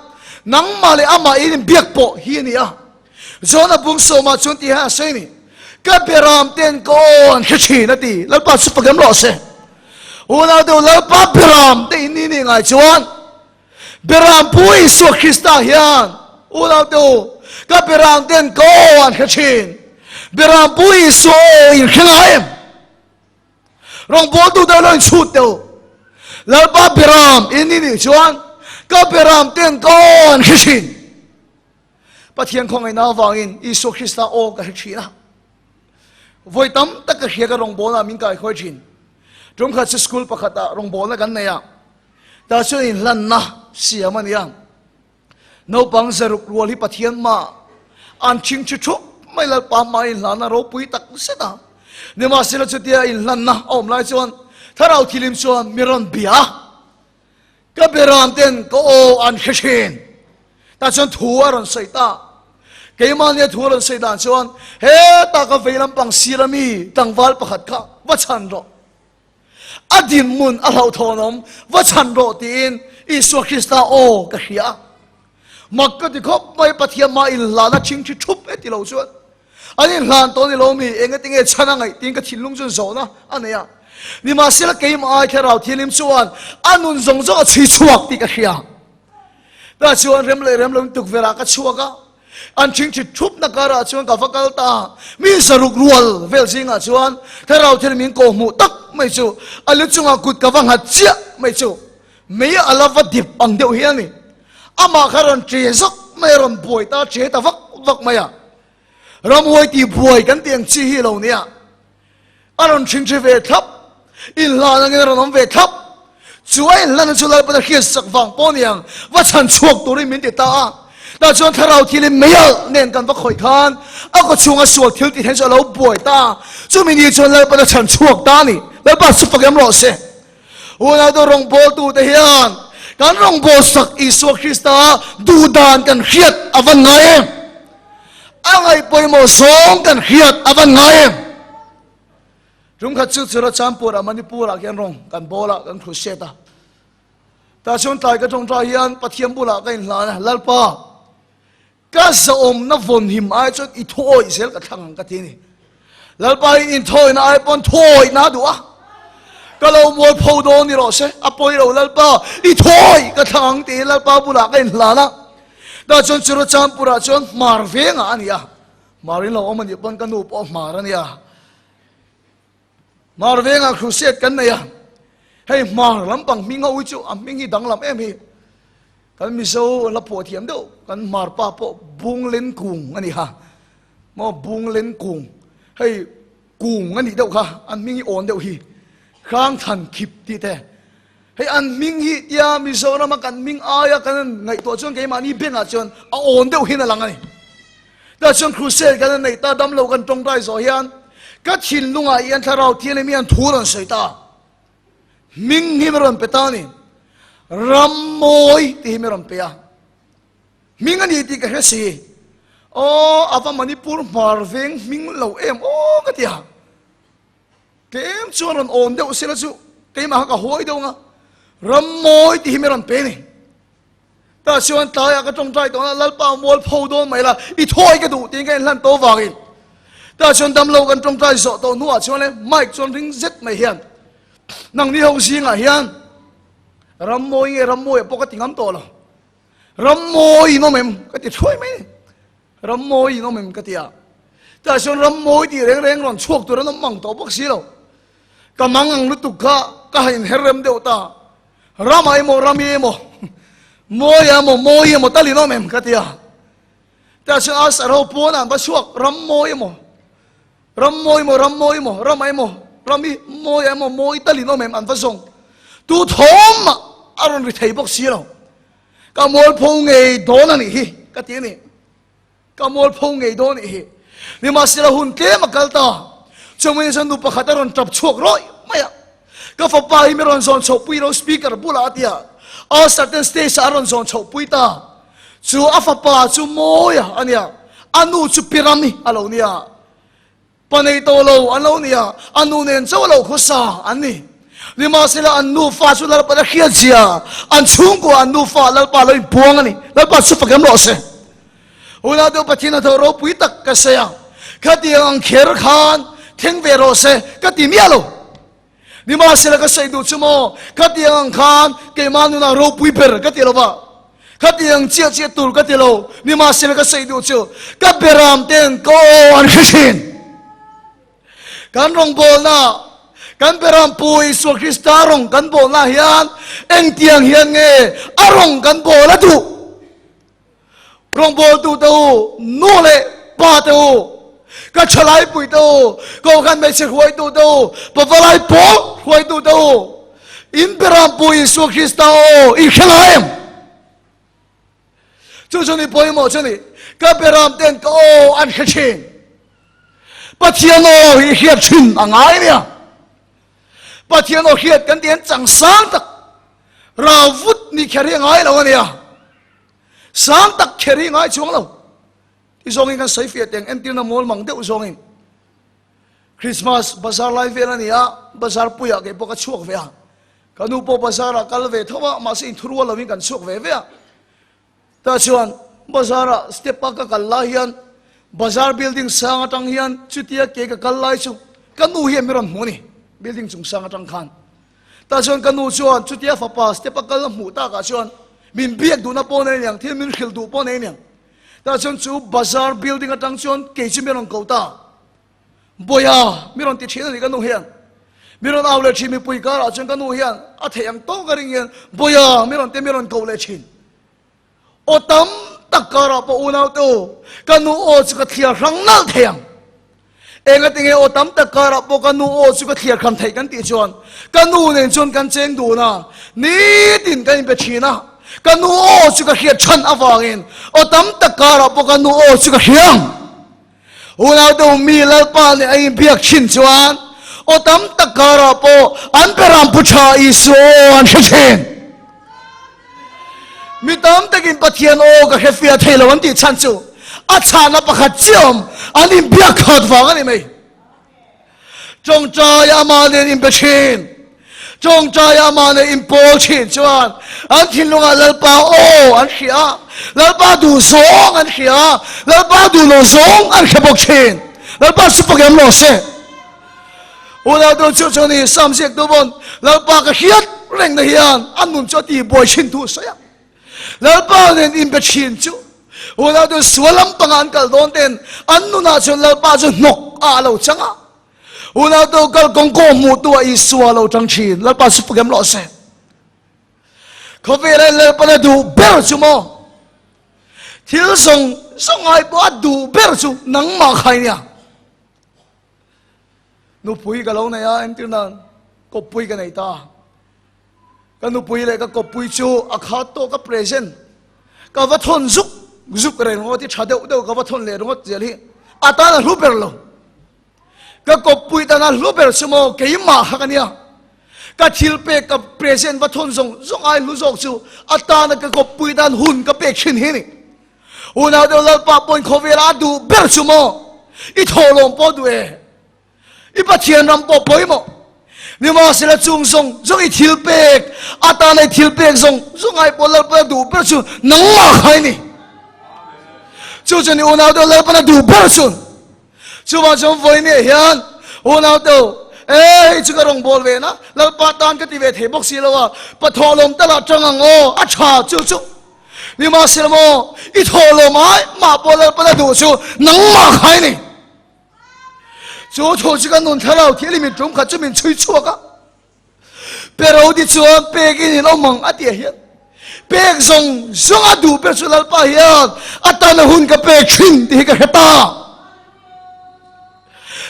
nangmah leh amah in inbiak pawh hi a ni a. John-a bung sawmah chuan tih hian a sawi a ni, Ka beram ten ka aw an hre thin a ti. Lalpa chu pakem rawh se. Unau te u, Lalpa beram te in ni nih ngai chuan Beram Pu Isua Krista hian unau te u, ka beram ten ka aw an hre thin. Beram Pu Isua aw in hre ngai em? Rawngbawltu te lo in chhut teh u. Lalpa beram in ni nih chuan ka beram ten ka aw an hre thin. Pathian khawngaihna avangin Isua Krista aw ka hre thin a. Vawi tam tak ka hria ka rawngbawlna min kai khawi thin. Tumkhat chu school pakhatah rawngbawlna kan nei a. Tah chuan inhlanna siam a ni a. Naupang zaruk rual hi Pathian mah an chhing chhu thup mai Lalpa hma inhlanna ropui tak zet a. Nimahsela chutia inhlanna a awm lai chuan Thlarau Thilim chuan mi rawn bia a. Ka beram ten ka aw an hre thin. Tah chuan thu a rawn sawi ta. Keimahnia thu a rawn sawi dan chuan hetah ka vei lampang sir ami tlangval pakhat kha va chhan rawh. A dinhmun a hlauhthawnawm, va chhan rawh tiin Isua Krista aw ka hria. Mak ka ti khawp mai, Pathian mah inhlana ṭhingṭhi ṭhup e ti lo chuan an inhlan tawh ni lo mi, engatinge chhan a ngaih tiin ka thinlung chuan zawhna a nei a. Nimahsela keimah ai Thlarau Thianghlim chuan a nun zawng zawng a chhui chhuak tih ka hria. Tah chuan rem leh rem loin tukverh ah ka chhuak a, an ṭhingṭhi ṭhupna karah chuan ka va kal ta a, mi zaruk rual vel zingah chuan Thlarau Thianghlim min kawhhmuh tak mai chu a lu chungah kut ka va nghat chiah mai chu mei a la va dip ang deuh hi a ni. Amah kha rawn ṭe zawk mai a, rawn buai ta, ṭe ta vak vak mai a. Ramhuai tih buai kan tih ang chi hi lo nia. A rawn ṭhingṭhi ve thlap, inhlan angin a rawn awm ve thlap. Chu a inhlan chu Lalpan a hriatsak vang pawh niang, va chhan chhuak turin min ti ta a. Tah chuan thlarau thilin meialh nen kan va khawih khan a kaw chhunga sual thil tih then chu a lo buai ta a. Chumi ni chuan Lalpan a chhan chhuak ta a ni. Lalpa chu fak em rawh se. Unautu rawngbawltute hian kan rawngbawlsak Isua Krista duhdan kan hriat a van ngai em? A ngaih pawimawh zawng kan hriat a van ngai em? Tumkhat chu Churachandpur-ah Manipur-ah khian rawng kan bawl a, kan crusade a. Tah chuan tlai ka tawngtai hian Pathian bulah ka inhlan a, Lalpa, Ka zahawmna vawnhim ai chuan i thuawih zel ka thlang ang ka ti a ni. Lalpa hi inthawina ai pawn thuawihna a duh a. Ka lo mualpho dawn ni rawh se, a pawi lo Lalpa, i thuawih ka thlang ang tiin Lalpa bulah ka inhlan a. Tah chuan Churachandpurah chuan hmar vengah a ni a. Hmar in lo awm a nih pawn ka nu pawh hmar a nia. Hmar vengah crusade kan nei a, hei hmar lampang hming ho hi chu a hming hi danglam em hi. Kan Mizo la phuah thiam deuh, kan hmar pa pawh Bunglen Kung a ni ha. Maw Bunglen Kung, hei Kung a nih deuh kha, an hming hi awn deuh hi. Hrangthan Khip tih te. Hei an hming hi tia Mizorama kan hming aia kan ngaihtuah chuan keimahni bengah chuan a awn deuh hin a lang a ni. Tah chuan crusade kan neih ta damlo kan tawngtai zawh hian ka thinlungah hian thlarau thianghlim hian thu rawn sawi ta. Hming hi mi rawn pe ta a ni. Ram mawi tih hi mi rawn pe a. Hming a ni tih ka hre si. Aw ava Manipur hmar veng hming lo em aw ka ti a. Tlem chuan rawn awm deuh sela chu keimah kha ka hawi deuh ang a, ram mawi tih hi mi rawn pe ni. Tah chuan tlaiah ka tawngtai tawh a, Lalpa mual pho dawn mai la, i thawi ka duh tiin ka inhlan tawh vangin. Tah chuan damlo kan tawngtai zawh tawh hnuah chuan le mic chuan ring zet mai hian nangni ho zingah hian ram mawi nge ram mawi ah pawh ka ti ngam tawh lo. Ram mawi in awm em ka ti thuai mai ni. Ram mawi in awm em ka ti a. Tah chuan ram mawi tih reng reng rawn chhuak tur an awm mang tawh bawk si lo. Ka mang ang lutuk kha ka han inher rem deuh ta. Rama emaw Rami emaw Mawia emaw Mawi emaw tal in awm em ka ti a. Tah chuan a sar ho pawn ah an va chhuak Ram mawi emaw Ram mawi emaw Ram mawi emaw Rama emaw Rami Mawia emaw Mawi tal in awm em an va zawng. Tu thawm mah a rawn ri thei bawk si lo. Ka mualpho ngei dawn a nih hi ka ti a ni. Ka mualpho ngei dawn a nih hi. Nimahsela hun tlem a kal ta. Chumi chuan nu pakhat a rawn tap chhuak rawih mai a. Ka fapa hi mi rawn zawn chhoh pui lo speaker bulah a ti a. A certain stage ah a rawn zawn chhoh pui ta. Chu a fapa chu mawi a nia. A nu chu Pirami a lo nia. Pa nei tawh lo an lo ni a, a nu nen chauh lo khawsa an ni. Nimahsela an nufa chu Lalpa a hriat zia, an chhungkua an nufa Lalpa lo inpuang a ni. Lalpa chu fak em rawh se. Unau deuh Pathian hnathawh ropui tak ka sawi a, khatiang ang kher khan thleng ve rawh se ka ti miah lo. Nimahsela ka sawi duh chu maw, khatiang ang khan keimah nunah ropui ber ka ti lo va, khatiang chiah chiah tur ka ti lo, nimahsela ka sawi duh chu ka beram ten ka aw an hre thin. Kan rawngbawlna, kan beram Pu Isua Krista rawng kan bawlna hian engtiang hian nge a rawng kan bawl a duh? Rawngbawltu te u, nu leh pa te u, ka thalaipui te u, Kohhran hmeichhe hruaitu te u, pavalai pawl hruaitu te u, in Berampu Isua Krista aw in hre ngai em? Chu chu ni pawimawh chu ni, ka Beram ten ka aw an hre thin. Pathian aw hi hriat thin a ngai nia. Pathian aw hriat kan ti hian chang sang tak rau vut ni kher hi a ngai lo a nia. Sang tak kher hi ngai chuang lo. Ti zawngin kan sawi fiah teng entirna mawl mang deuh zawngin. Christmas bazar lai vel a ni a, bazar puiah kei pawh ka chhuak ve a. Ka nu pawh bazarah kal ve tho a, mahse inthurual lovin kan chhuak ve ve a. Tah chuan bazar ah step a ka kal lai hian bazar building sang atang hian chutia ke ka kal lai chu ka nu hian min rawn hmu a ni, building chung sang atang khan. Tah chuan ka nu chuan chutia fapa step a kal a hmuh takah chuan min biak duhna pawh nei aniang, thil min hrilh duh pawh nei aniang. Tah chuan chu bazar building atang chuan kei chu min rawn ko ta. Bawiha, mi rawn ti thin a ni ka nu hian. Mi rawn au leh thin mipui karah chuan ka nu hian a theih ang tawk a ring hian Bawiha, mi rawn ti mi rawn ko leh thin. Aw tam tak karah pawh unau te u, ka nu aw chu ka thliar hrang nalh thei ang. Engati nge aw tam tak karah pawh ka nu aw chu ka thliar hran theih kan tih chuan ka nu nen chuan kan cheng dun a, nitin kan inpe thin a, ka nu aw chu ka hriat chhan avangin aw tam tak karah pawh ka nu aw chu ka hria ang. Unau deuh mi Lalpa nih a inbiak thin chuan aw tam tak karah pawh an beram pu tha Isua aw an hre thin. Mi tam takin Pathian aw ka hre fiah thei lo an tih chhan chu a chhahna pakhat chiah awm an inbiak khat vang a ni mai. Tawngtai amah nen inbe thin, tawngtai amah nen inpawl thin chuan an thinlungah Lalpa aw an hria a, Lalpa duh zawng an hria a, Lalpa duh lo zawng an hre bawk thin. Lalpa chu pakem rawh se. Unau tu chu chu ni Sam ziak tu pawn Lalpa ka hriat rengna hian a nun chu a ti buai thin thu a sawi a. Lalpa nen inbe thin chu unau ten sual lampangah an kal dawn ten an nunah chuan Lalpa chu hnawk ah a lo chang a. Unau te kal kawng kawh hmuh tu ah Isua a lo tang thin. Lalpa chu pagem rawh se. Khawvel ah Lalpan a duh ber chu maw? Thil zawng zawng ai pawh a duh ber chu nangmah kha i nia. Nupui ka lo nei a, entir nan kawppui ka nei ta. Ka nupui leh ka kawppui chu a khat tawk a present ka va thawn zuk zuk reng ringawt hi tha deuh deuh ka va thawn leh ringawt zel hi a tan a hlu ber lo. Ka kawppui tan a hlu ber chu maw keimah kha ka nia. Ka thil pek ka present va thawn zawng zawng ai hlu zawk chu a tana ka kawppui tan hun ka pek thin hi ni. Unau deuh Lalpa pawhin khawvel a duh ber chu maw i thawhlawm pawh duh e. I Pathian ram pawh pawimawh. Nimahsela chung zawng zawng i thil pek, atana i thil pek zawng zawng ai pawh Lalpana duh ber chu nangmah kha i ni. Chu chuan i unau deuh Lalpana duh ber chu. Chuvang chuan vawinia hian unau deuh, e hei chu ka rawngbâwl ve na, Lalpa tan ka ti ve thei bawk si lo a, pathawhlawm talah ṭang ang aw, a ṭha chu chu. Nimahsela maw, i thawhlawm ai mah pawh Lalpana duh chu nangmah kha i ni. Chu thu chu ka nun thlarau thil i min tum khat chu min chhui chhuak a. Pero ti chuan pek in in awm ang a ti hian pek zawng zawng a duh ber chu Lalpa hian a tan a hun ka pek thin tih hi ka hre ta.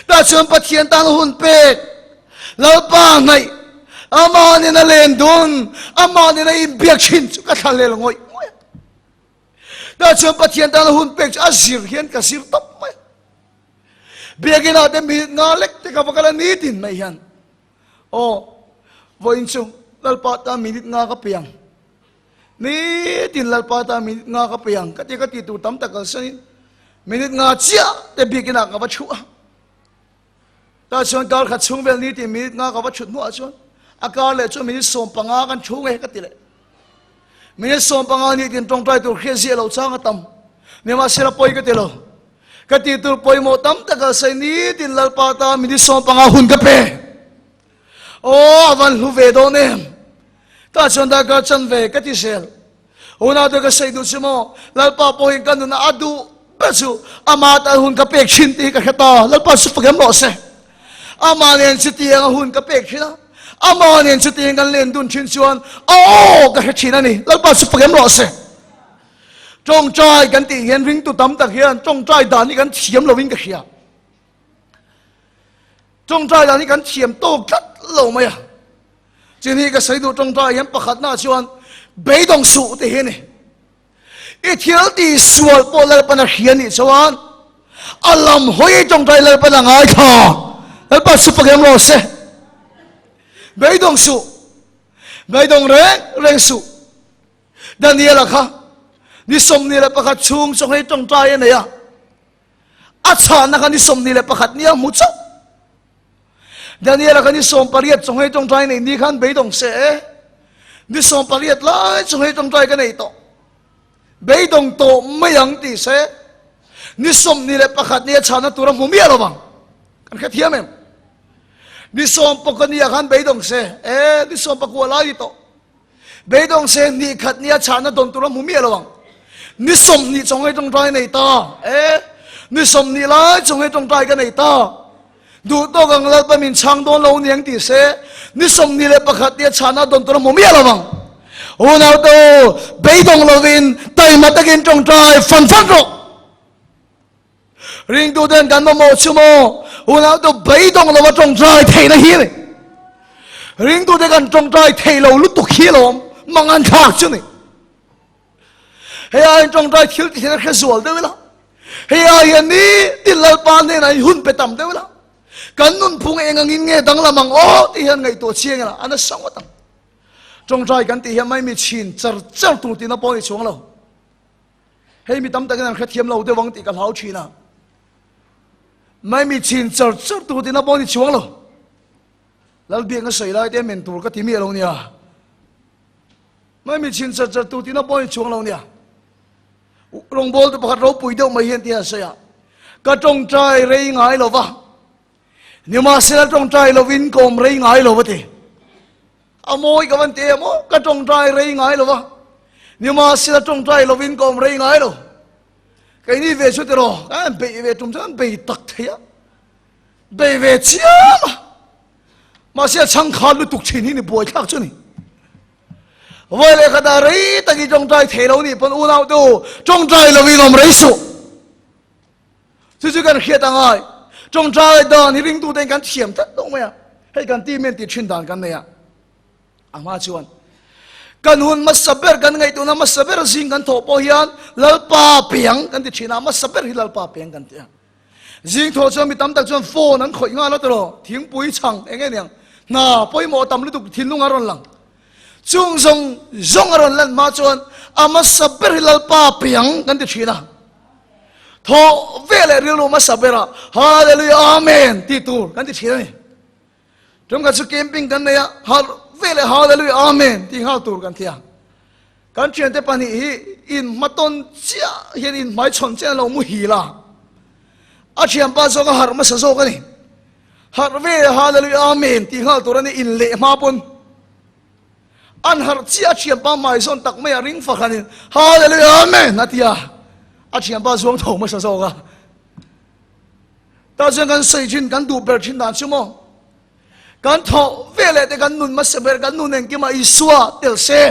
Tah chuan Pathian tan a hun pek Lalpa hnaih amah nen a len dun amah nen a inbiak thin chu ka thla lel ngawih ngawih a. Tah chuan Pathian tan a hun pek chu a zir hian ka zir tawp mai. Biakinn ah te minute nga lek te ka va kal a nitin mai hian aw vawiin chu Lalpa tan minute nga ka pe ang. Nitin Lalpa tan minute nga ka pe ang ka ti ka ti tur tam tak kalsanin minute nga chiah te biakinn ah ka va thuh a. Tah chuan kar khat chhung vel nitin minute nga ka va thut hnuah chuan a kar leh chu minute 15 kan thu nge ka ti leh. Minute 15 nitin tawngtai tur hriat ziah lo chang a tam. Nimahsela pawi ka ti lo. Ka tih tur pawimawh tam tak a sawi nitin Lalpa tan minute 15 hun ka pe. Aw a van hlu ve dawn em. Tah chuan darkar chan ve ka ti zel. Unau te ka sawi duh chu maw Lalpa pawhin ka nunah a duh ber chu ama tan hun ka pek thin tih hi ka hre ta. Lalpa chu fak em rawh se. Amah nen chutiang a hun ka pek thin a, amah nen chutiang kan len dun thin chuan a aw ka hre thin a ni. Lalpa chu fak em rawh se. Tawngtai kan tih hian ringtu tam tak hian tawngtai dan hi kan thiam lovin ka hria. Tawngtai dan hi kan thiam tawk tlat lo mai a. Chin hi ka sawi duh tawngtai hian pakhatna chuan beidawng suh tih hi a ni. I thil ti sual pawh Lalpan a hria nih chuan a lam hawi tawngtai Lalpan a ngaithla. Lalpa chu fak em rawh se. Beidawng suh. Beidawng reng reng suh. Daniela kha ni 21 chhung chaw hei tawngtai a nei a. A chhahna kha ni 21 nia hmu chauh. Daniela kha ni 18 chaw hei tawngtai nei ni khan beidawng se. Ni 18 lai chaw hei tawngtai ka nei tawh. Beidawng tawh mai ang ti se, ni 21 nia chhana tur a hmu miah lo vang. Kan hrethiam em? Ni sawmpakua nia khan beidawng se, e, ni sawmpakua lai ni tawh. Beidawng se ni khat nia chhana dawn tur a hmu miah lo ang. Ni 20 chawngei tawngtai nei ta, e, ni 20 lai chawngei tawngtai ka nei ta. Duh tawk ang Lalpa min chhang dawn lo niang ti se, ni 21 nia chhana dawn tur a hmu miah lo ang. Unau te u, beidawng lovin taima takin tawngtai fan fan rawh. Ringtu ten kan mamawh chu maw, unau te u beidawng lova tawngtai theihna hi a ni. Ringtu te kan tawngtai thei lo lutuk hi alawm, mangan thlak chu ni. Hei aiin tawngtai thil ti hian a hre zual deuh ila. Hei ai hian ni tin Lalpa hnenah hi hun pe tam deuh ila. Kan nunphung eng angin nge danglam ang aw tih hian ngaihtuah chiang ila, a nasa ngawt ang. Tawngtai kan tih hian mai mi chhin char char tur tihna pawh a ni chuang lo. Hei mi tam takin an hrethiam lo deuh ang tih ka hlau thin a. Mai mi chhin char char tur tihna pawh a ni chuang lo. Lalbiakna sawi lai te men tur ka ti miah lo nia. Mai mi chhin char char tur tihna pawh a ni chuang lo nia. Rawngbawltu pakhat ropui deuh mai hian ti a sawi a. Ka tawngtai rei ngai lo va. Nimahsela tawngtai lovin ka awm rei ngai lo va ti. A mawi ka van ti em aw, ka tawngtai rei ngai lo va. Nimahsela tawngtai lovin ka awm rei ngai lo. Keini ve chu tiraw, kan han beih ve tum chuan kan bei tak thei a. Bei ve chiam a. Mahse a chhangkhat lutuk thin hi ni buaithlak chu ni. Vawi leh khatah rei tak i tawngtai thei lo nih pawn unau te u, tawngtai lovin awm rei suh. Chu chu kan hriat angai. Tawngtai dan hi ringtute kan thiam tlat lo mai a. Hei kan team hian tih thin dan kan nei a. A hma chuan kan hun hmasa ber kan ngaihtuahna hmasa ber zing kan thawh pawh hian Lalpa piang kan ti thin a, hmasa ber hi Lalpa piang kan ti a. Zing thawh chuan mi tam tak chuan phone an khawih nghal a tiraw, thingpui chhang eng nge niang, hna pawimawh tam lutuk thinlung a rawn lang. Chung zawng zawng a rawn lan hma chuan a hmasa ber hi Lalpa piang kan ti thin a. Thawh ve leh rilru hmasa ber a Hallelujah Amen tih tur kan ti thin a ni. Tumkhat chu camping kan nei a, harh ve leh Hallelujah Amen tih nghal tur kan ti a. Kan thiante pahnih hi in hmatawn chiah hian in hmaichhawn chiah an lo muhil a. A thianpa zawk a harh hmasa zawk a ni. Harh ve leh Hallelujah Amen tih nghal tur a ni in leh hma pawn. An harh chiah a thianpa hmaizawn tak mai a ring fakhanin Hallelujah Amen a ti a. A thianpa zuang tho hmasa zawk a. Tah chuan kan sawi thin, kan duh ber thin dan chu maw? Kan thawh ve leh te kan nun hmasa ber, kan nun engkimah Isua tel se.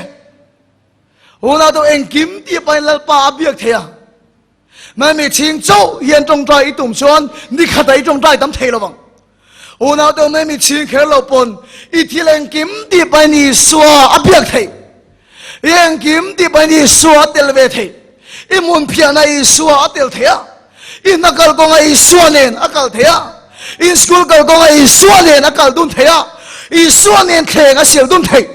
Hunah chu engkim tih pahin Lalpa a biak thei a. Mai mi chhing chauh hian tawngtai i tum chuan ni khatah i tawngtai tam thei lo vang. Unau te mai mi chhing kher lo pawn i thil engkim tih pahin Isua a biak thei. I engkim tih pahin Isua a tel ve thei. I hmun phiahna Isua a tel thei a. I hna kal kawnga Isua nen a kal thei a. In school kal kawnga Isua nen a kal dun thei a. Isua nen thleng a sial dun thei.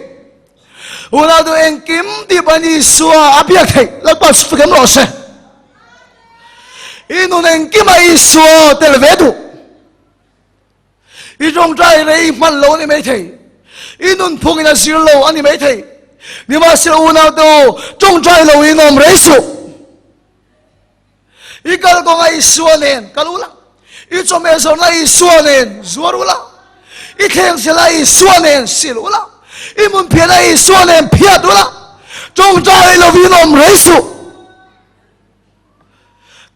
Unau te engkim tih pahin Isua a biak thei. Lalpa chu fikem rawh se. I nun engkima Isua tel ve duh. I tawngtai rei hman lo a ni mai thei. I nunphungin a zir lo a ni mai thei. Nimahsela unau te u, tawngtai lo in awm rei suh. I kal kawnga Isua nen kal ula. I chawhmeh zawrhna Isua nen zuar ula. I thleng sela Isua nen sil ula. I hmun phiahna Isua nen phiat ula. Tawngtai lo in awm rei suh.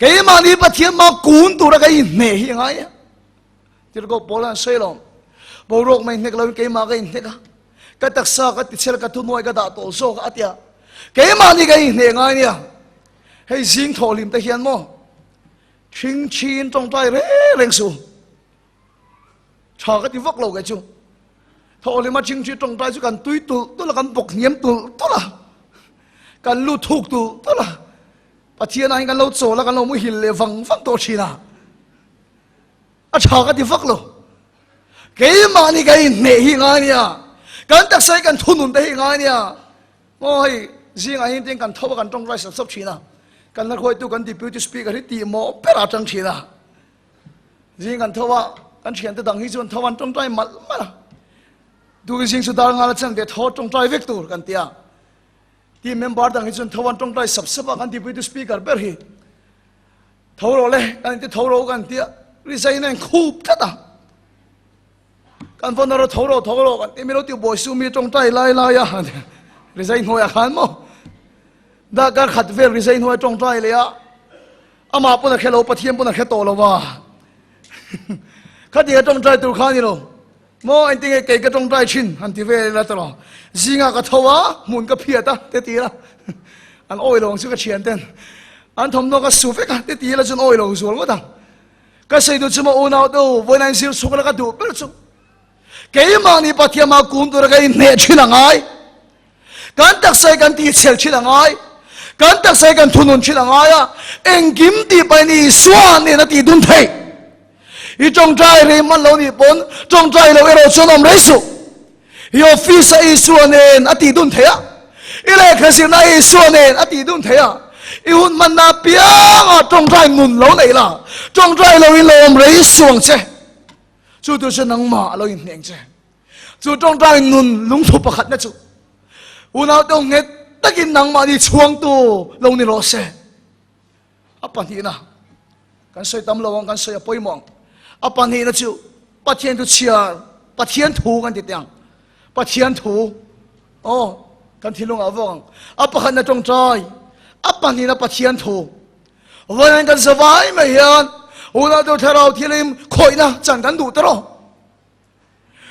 Keimahni Pathian hma kun tura ka inhneh hi a ngai a. Tirhkoh Paul an sawi lo. Boruak mai hnek loin keimah ka inhnek a. Ka taksa ka tichhel ka thuhnuai ka dah tawh zawk a tia. Keimahni ka inhneh ngai nia. Hei zing thawhhlim te hian maw thing chin tawngtai reng reng suh. Tha ka ti vak lo kei chu. Thawhhlima thing thi tawngtai chu kan tui tulh tulh a, kan bawk hniam tulh tulh a, kan lut thuk tulh tulh a. Pathian ah hian kan lo chawl a, kan lo muhil leh vang vang tawh thin a. A tha ka ti vak lo. Keimahni ka inhneh hi ngai nia. Kan taksa hi kan thunun te hi ngai nia. Maw hei zingah hian tin kan tho a kan tawngtai sap sap thin a. Kan la khawitu kan deputy speaker hi tih mawh ber a tang thin a. Zing kan tho a, kan thiante dang hi chuan tho an tawngtai malh malh a. Duh zing chu dar ngal a chan ve tho tawngtai vek tur kan ti a. Team member dang hi chuan tho an tawngtai sap sap a kan tihpui tu speaker ber hi tho rawh le kan inti tho rawh kan tia resign a in khup tlat a. Kan phone rawh tho rawh tho rawh kan ti mi lo ti buai su mi tawngtai lai lai a resign hnuaiah khan maw darkar khat vel resign hnuai tawngtai leh a amah pawn a hre lo Pathian pawn a hre tawh lo va khatiang a tawngtai tur kha a ni lo maw engtin nge kei ka tawngtai thin han ti vel ila tawh lo zingah ka tho a hmun ka phiat a te ti ila an awi lo ang chu ka thian ten an thawmhnaw ka su vek a te ti ila chuan awi lo zual ngawt ang. Ka sawi duh chu maw unau te u, vawiin a inzir chhuk la ka duh ber chu keimahni Pathian ah kum tura ka inhneh thin a ngai. Kan taksa hi kan tihchhel thin a ngai. Kan taksa hi kan thunun thin a ngai a, engkim tih pahin Isua nen a tih dun theih. I tawngtai rei hman lo nih pawn tawngtai lo erawh chuan awm rei suh. I office a Isua nen a tih dun theih a, i lehkha zirna a Isua nen a tih dun theih a, i hun hmanna apianga tawngtai nun lo neih la, tawngtai lo in lo awm rei suang che. Chu tur chu nangmah a lo inhneng che. Chu tawngtai nun lungthu pakhatna chu unau te nghet takin nangmahni chhuangtu lo ni rawh se. A pahnihna, kan sawi tam lo ang, kan sawi a pawimawh ang. A pahnihna chu Pathian thu chhiar, Pathian thu kan ti teh ang. Pathian thu, aw, kan thinlungah a vawk ang. A pakhatna tawngtai, a pahnihna Pathian thu. Vawiin kan zavai mai hian unau deuh thlarau thilim khawihna chan kan duh tawh.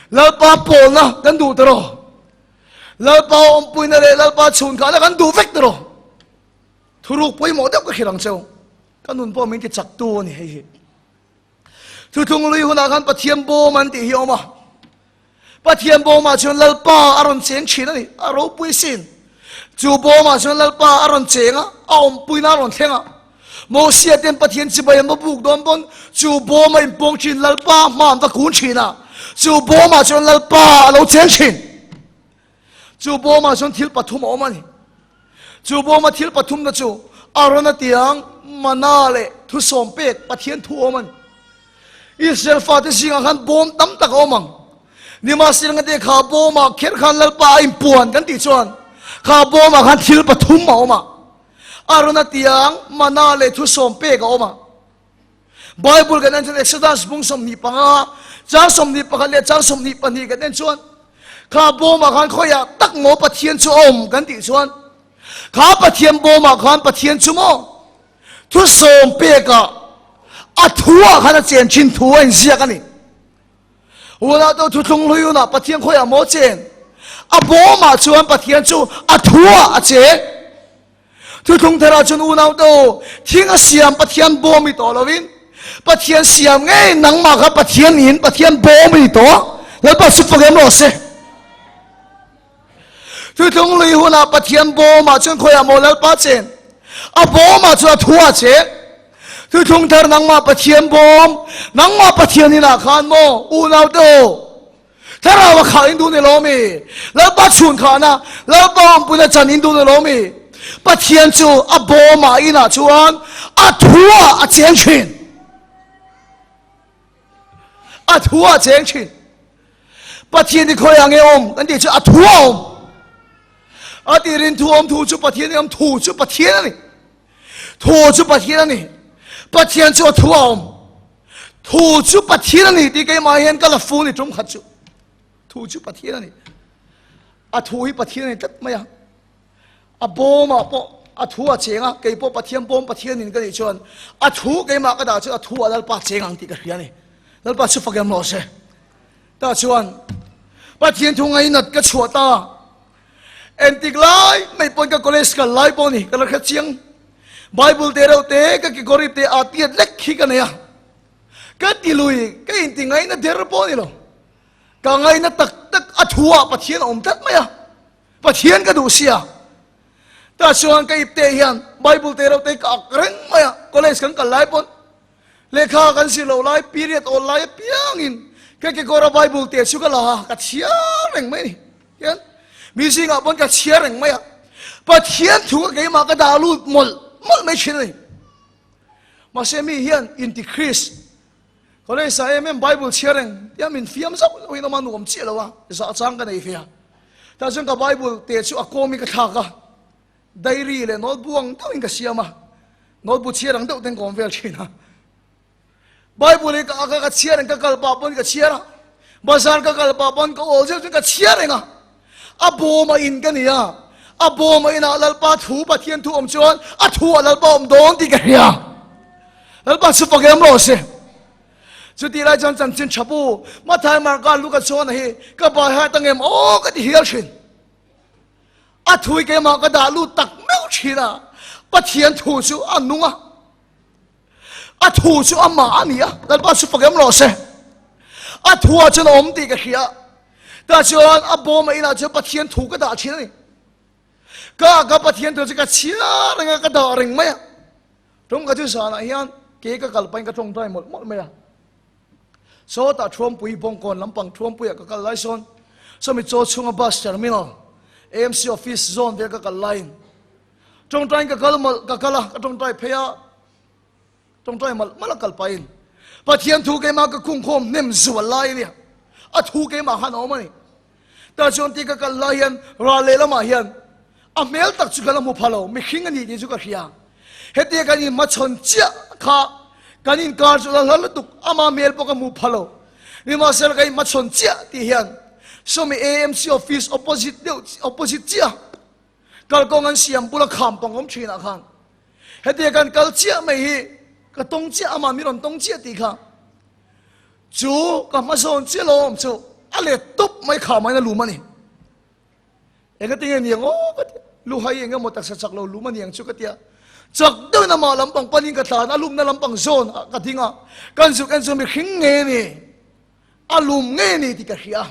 Lalpa pawlna kan duh tawh. Lalpa awmpuina leh Lalpa chhunkhahna kan duh vek tawh. Thuruk pawimawh deuh ka hrilh ang cheu. Ka nun pawh min ti chak tu a ni hei hi. Thuthlung lui hunah khan Pathian bawm an tih hi a awm a. Pathian bawmah chuan Lalpa a rawn cheng thin a ni, a ropui sin. Chu bawmah chuan Lalpa a rawn cheng a, a awmpuina a rawn thleng a. Mosia ten Pathian chibai an va buk dawn pawn chu bawm a inpawng thin Lalpa hma an va kun thin a. Chu bawmah chuan Lalpa a lo cheng thin. Chu bawmah chuan thil pathum a awm a ni. Chu bawma thil pathumna chu Arona tiang, mana leh thusawm pek Pathian thu awm a ni. Israel fate zingah khan bawm tam tak a awm ang. Nimahsela te kha bawmah kher khan Lalpa a inpuan kan tih chuan kha bawmah khan thil pathum a awm a. Arona tiang, mana leh thusawm pek a awm a. Bible kan en chuan Exodus bung 25, chang 21 leh chang 22 kan en chuan kha bawmah khan khawiah tak maw Pathian chu a awm kan tih chuan kha Pathian bawmah khan Pathian chu maw thu sawm pekah a thuah khan a chen thin thu a inziak a ni. Hunah to thuthlung hlui hunah Pathian khawiah maw chen a bawmah chuan Pathian chu a thuah a cheng. Thuthlung tharah chuan unau te u, thing a siam Pathian bawm i tawh lovin, Pathian siam ngei nangmah kha Pathian in Pathian bawm i ni tawh. Lalpa chu fak em rawh se. Thuthlung lui hunah Pathian bawmah chuan khawiah maw Lalpa chen? A bawmah chuan a thu ah che. Thuthlung thar nangmah Pathian bawm, nangmah Pathian inah khan maw unau te u, Thlarau a khah in duh ni lo mi? Lalpa chhun khahna, Lalpa awmpuina chan in duh ni lo mi? Pathian chu a bawmah inah chuan a thuah a cheng thin. A thuah a cheng thin. Pathian hi khawiah nge awm kan tih chu a thuah a awm. A tirin thu awm thu chu Pathian i awm thu chu Pathian a ni. Thu chu Pathian a ni. Pathian chu a thuah a awm. Thu chu Pathian a ni tih keimah hian ka la fu ni tum khat chu. Thu chu Pathian a ni. A thu hi Pathian a ni tlat mai a. A bawmah pawh a thu a cheng a, kei pawh Pathian bawm Pathian in ka nih chuan a thu keimah ka dah chu a thu ah Lalpa cheng ang tih ka hria a ni. Lalpa chu fak em rawh se. Tah chuan Pathian thu ngainat ka chhuah ta. Entik lai mai pawn ka college kal lai pawh ni ka la hre chiang. Bible te reuh te ka kekawr te a tiat lek khi ka nei a. Ka ti lui ka inti ngaina der pawh ni lo. Ka ngaina tak tak a thu ah Pathian a awm tlat mai a. Pathian ka duh sia. Tah chuan ka ipte hian Bible te reuh te ka ak reng mai a. College kan kal lai pawn lehkha kan zir loh lai period awl lai apiangin ka kekawr a Bible te chu ka la a, ka chhiar reng mai ni. Hian mi zingah pawn ka chhiar reng mai a, Pathian thu ka keimah ka dah lut mawlh mawlh mai thin a ni. Mahse mi hian inti Christ college ah em em Bible chhiar reng tia min fiam zauh zauh in awm a, nuam chiah lo a, zah chang ka nei ve a. Tah chuan ka Bible te chu a kawm in ka thlak a. Diary leh notebook ang deuhin ka siam a, notebook chhiar ang deuh ten ka awm vel thin a. Bible hi ka ak a, ka chhiar reng, ka kal pah pawn ka chhiar a, bazar ka kal pah pawn ka awl zeuh chuan ka chhiar reng a. A bawm a in ka ni a, a bawm a inah Lalpa thu, Pathian thu awm chuan a thu ah Lalpa awm dawn tih ka hria. Lalpa chu fak em rawh se. Chutih lai chuan chanchin tha pu Mathai Marka Luka chuan a hi ka bai hai ta ngem aw ka ti hial thin. A thu hi keimah ka dah lut tak meuh thin a, Pathian thu chu a nung a, a thu chu amah a ni a, Lalpa chu fak em rawh se. A thu ah chuan a awm tih ka hria. Tah chuan a bawm a inah chuan Pathian thu ka dah thin a ni. Ka ka Pathian thu chu ka chhiar reng a, ka dah reng mai a. Tawng ka chu zanah hian ke ka kal pahin ka tawngtai mawlh mawlh mai a. Sawtah Thuampui Bawngkawn lampang Thuampuiah ka kal lai sawn sawmi chaw chhunga bus terminal AMC office zawn vel ka kal laiin tawngtaiin ka kal mawlh ka kal a, ka tawngtai phei a, tawngtai malh malh a kal pahin Pathian thu keimah ka khungkhawm hnem zual lai a nia, a thu keimah khan a awm a ni. Tah chuan ti ka kal lai hian ral lehlamah hian a hmel tak chu ka la hmu pha lo, mihring a nih tih chu ka hria. Hetia kan inhmachhawn chiah kha kan inkar chu la hla lutuk, ama hmel pawh ka hmu pha lo. Nimahsela ka inhmachhawn chiah tih hian sawmi AMC office opposite deuh opposite chiah kalkawng an siam bula kham pang awm thinah khan hetia kan kal chiah mai hi ka tawng chiah ama mi rawn tawng chiah tih kha Chu ka hmazawn chiah lo awm chu a let tawp mai kha mai na lum a ni. Enga tinge niang aw ka tia. Luhai eng emaw taksa chak lo lum a niang chu ka tia. Chak deuhin amah lampang panin ka tlan a lumna lampang zawn ah ka ding a. Kan zuk en chu mihring nge a ni, a lum nge a ni tih ka hria.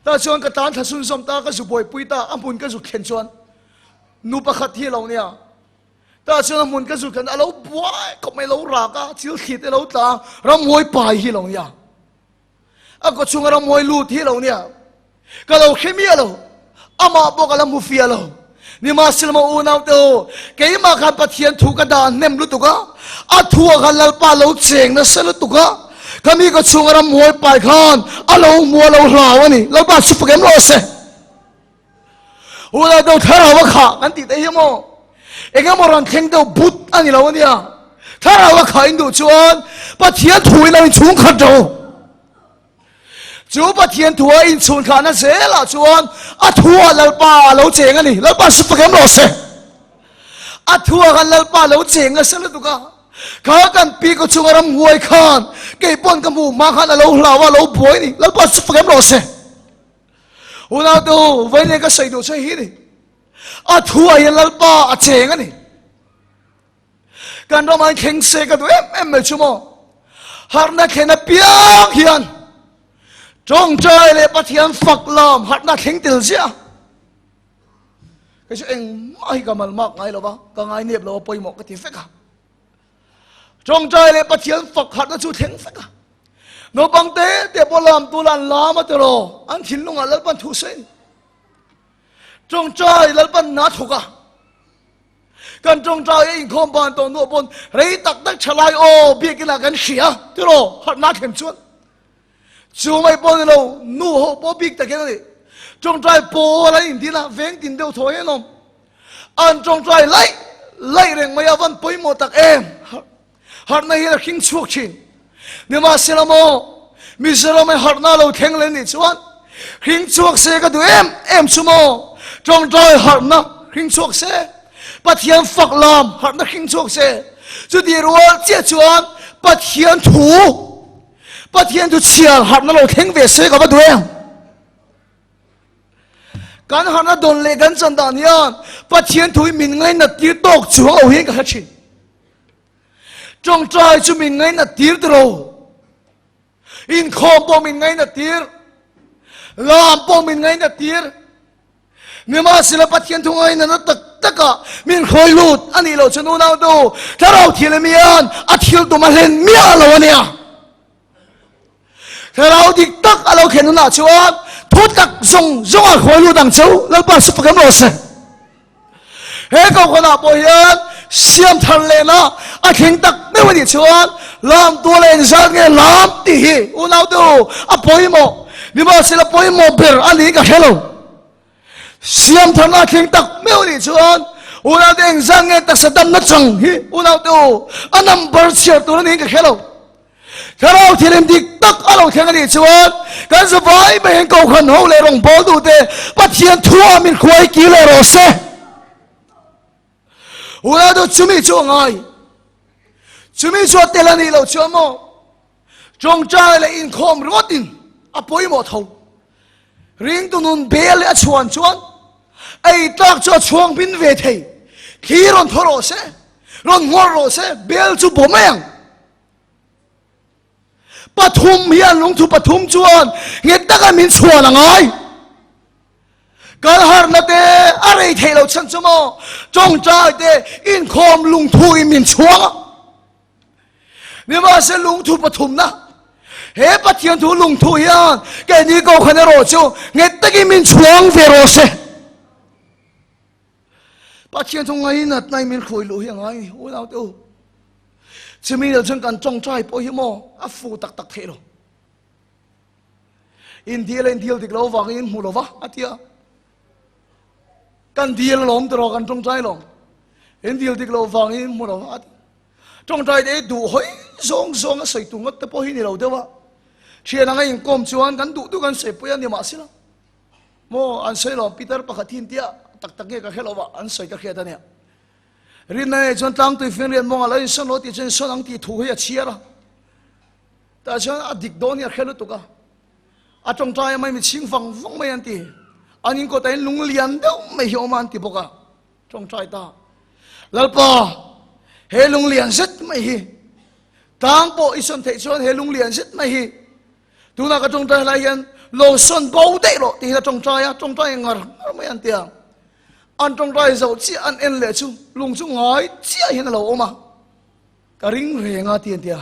Tah chuan ka tlan thla chhunzawm ta, ka zu buaipui ta, a hmun ka zuk thlen chuan nu pakhat hi a lo nia. Tah chuan a hmun ka zut khan a lo buai khawp mai, lo rak a, thil thli te lo tla a, ramhuai pai hi lo nia. A kaw chhunga ramhuai lut hi lo nia. Ka lo hre miah lo, amah pawh ka la hmu fiah lo. Nimahsela maw unau te u, keimah khan Pathian thu ka dah hnem lutuk a, a thu ah khan Lalpa lo cheng nasa lutuk a, ka mi kaw chhunga ramhuai pai khan a lo hmu a lo hlau a ni. Lalpa chu fak em lo se. Unau deuh thlarau a khah kan tih te hi maw engemaw rawn thleng deuh but a ni lo a nia. Thlarau a khah in duh chuan Pathian thu in lo inchhung khat ro. Chu Pathian thu a inchhun khahna zelah chuan a thu ah Lalpa a lo cheng a ni. Lalpa su fak em rawh se. A thu ah khan Lalpa a lo cheng nasa lutuk a. Kha kan pi kaw chunga ramhuai khan kei pawn ka hmuh hma khan a lo hlau a, a lo buai a ni. Lalpa su fak em rawh se. Unau te u, vawiin ka sawi duh chu hei hi ni. A thu ah hian Lalpa a cheng a ni. Kan ramah hian thleng se ka duh em em mai chu maw. Harhna thlen apiang hian tawngtai leh Pathian fak lam harhna thleng tel ziah. Kei chu engmah hi ka malmak ngai lo va, ka ngai nep lo a pawimawh ka ti vek a. Tawngtai leh Pathian fak harhna chu thleng vek a. Naupang te te pawh lam tu lan lam a tiraw an thinlungah Lalpan thu sawi a ni. Tawngtai Lalpan na thawk a. Kan tawngtai a inkhawm ban tawh hnuah pawn rei tak tak thalai aw biakinah kan hria tiraw harhna thlem chuan. Chu mai pawh ni lo nu ho pawh bik takin a ni. Tawngtai pawl an intin a veng tin deuh thaw hian awm. An tawngtai laih laih reng mai a van pawimawh tak em. Harhna hian a hring chhuak thin. Nimahsela maw, Mizoram hi harhna lo thleng leh nih chuan hring chhuak se ka duh em em chu maw? Tawngtai harhna hring chhuak se, Pathian fak lam harhna hring chhuak se, chutih rual chiah chuan Pathian thu, Pathian thu chhiar harhna lo thleng ve se ka va duh em? Kan harhna dawn leh kan chan dan hian Pathian thu hi min ngainat tir tawk chuang lo hian ka hre thin. Tawngtai chu min ngainat tir tiro. Inkhawm pawh min ngainat tir. Lam pawh min ngainat tir. Nimahsela Pathian thu ngainatna tak taka min hruai lut a nih loh chuan unau tu Thlarau Thianghlim hian a thil tum a hlen miah lo a nia. Thlarau dik tak a lo thlen hunah chuan thu tak zawng zawng a hruai lut ang cheu Lalpa chu pakam rawh se. He kohhranah pawh hian siam thar lehna a thleng tak meuh a nih chuan lam tual a engzat nge lam tih hi unau te u a pawimawh. Nimahsela pawimawh ber a niin ka hre lo. Siam tharna a thleng tak meuh a nih chuan Unaute engzat nge taksa damna chang hi unaute u a number chhiar tur aniin ka hre lo. Thlarau thilim dik tak a lo thleng a nih chuan kan zavai mai hian Kohhran ho leh rawngbâwl duhte Pathian thuah min hruai kir leh rawh se. Unaute chumi chu a ngai. Chumi chu a tel a nih loh chuan maw tawngtai leh inkhawm ringawtin a pawimawh tho. Ringtu nun bel leh a chhuan chuan ei tlak chu a chhuang bin ve thei. Thli rawn thaw rawh se, rawn nghawr rawh se, bel chu baw mai ang. Pathum hian lungthu pathum chuan nghet taka min chhuan a ngai. Kal harna te a rei theih loh chhan chu maw tawngtai te inkhawm lungthu in min chhuang a. Nimahse lungthu pathumna he Pathian thu lungthu hian keini Kohhran erawh chu nghet takin min chhuang ve rawh se. Pathian chu ngainat nai min hruai luh hi a ngai ni unau te u. Chumi lo chuan kan tawngtai pawh hi maw a fu tak tak theih lo. In dil a in dil dik lo vangin in hmu lo va a ti a. Kan dil alawm tiraw kan tawngtai lawm. In dil dik lo vangin in hmu lo va a ti. Tawngtai te duh hawi zawng zawng a sawi tur ngawt te pawh hi ni lo deuh a. Thian anga inkawm chuan kan duh duh kan sawi pui a ni mahsela. Maw an sawi lo Peter pakhat hi tia tak tak nge ka hre lo va an sawi ka hriat ania. Rinna nei chuan tlangtui fianriat mawngah lo insawn lo tih chuan insawn ang tih thu hi a chhiar a. Tah chuan a dik dawn hi a hre lutuk a. A tawngtai a mai mi chhing vang vang mai an ti. An inkawtah in lung lian deuh mai hi a awm a an ti bawk a. Tawngtai ta. Lalpa, he lung lian zet mai hi tlang pawh i sawn theih chuan he lung lian zet mai hi Tunah ka tawngtai lai hian lo sawn bo daih rawh tiin a tawngtai a, tawngtai ngar ngar mai an ti a. An tawngtai zoh chiah an en leh chu lung chu ngai chiah hian a lo awm a. Ka ring reng a ti an ti a.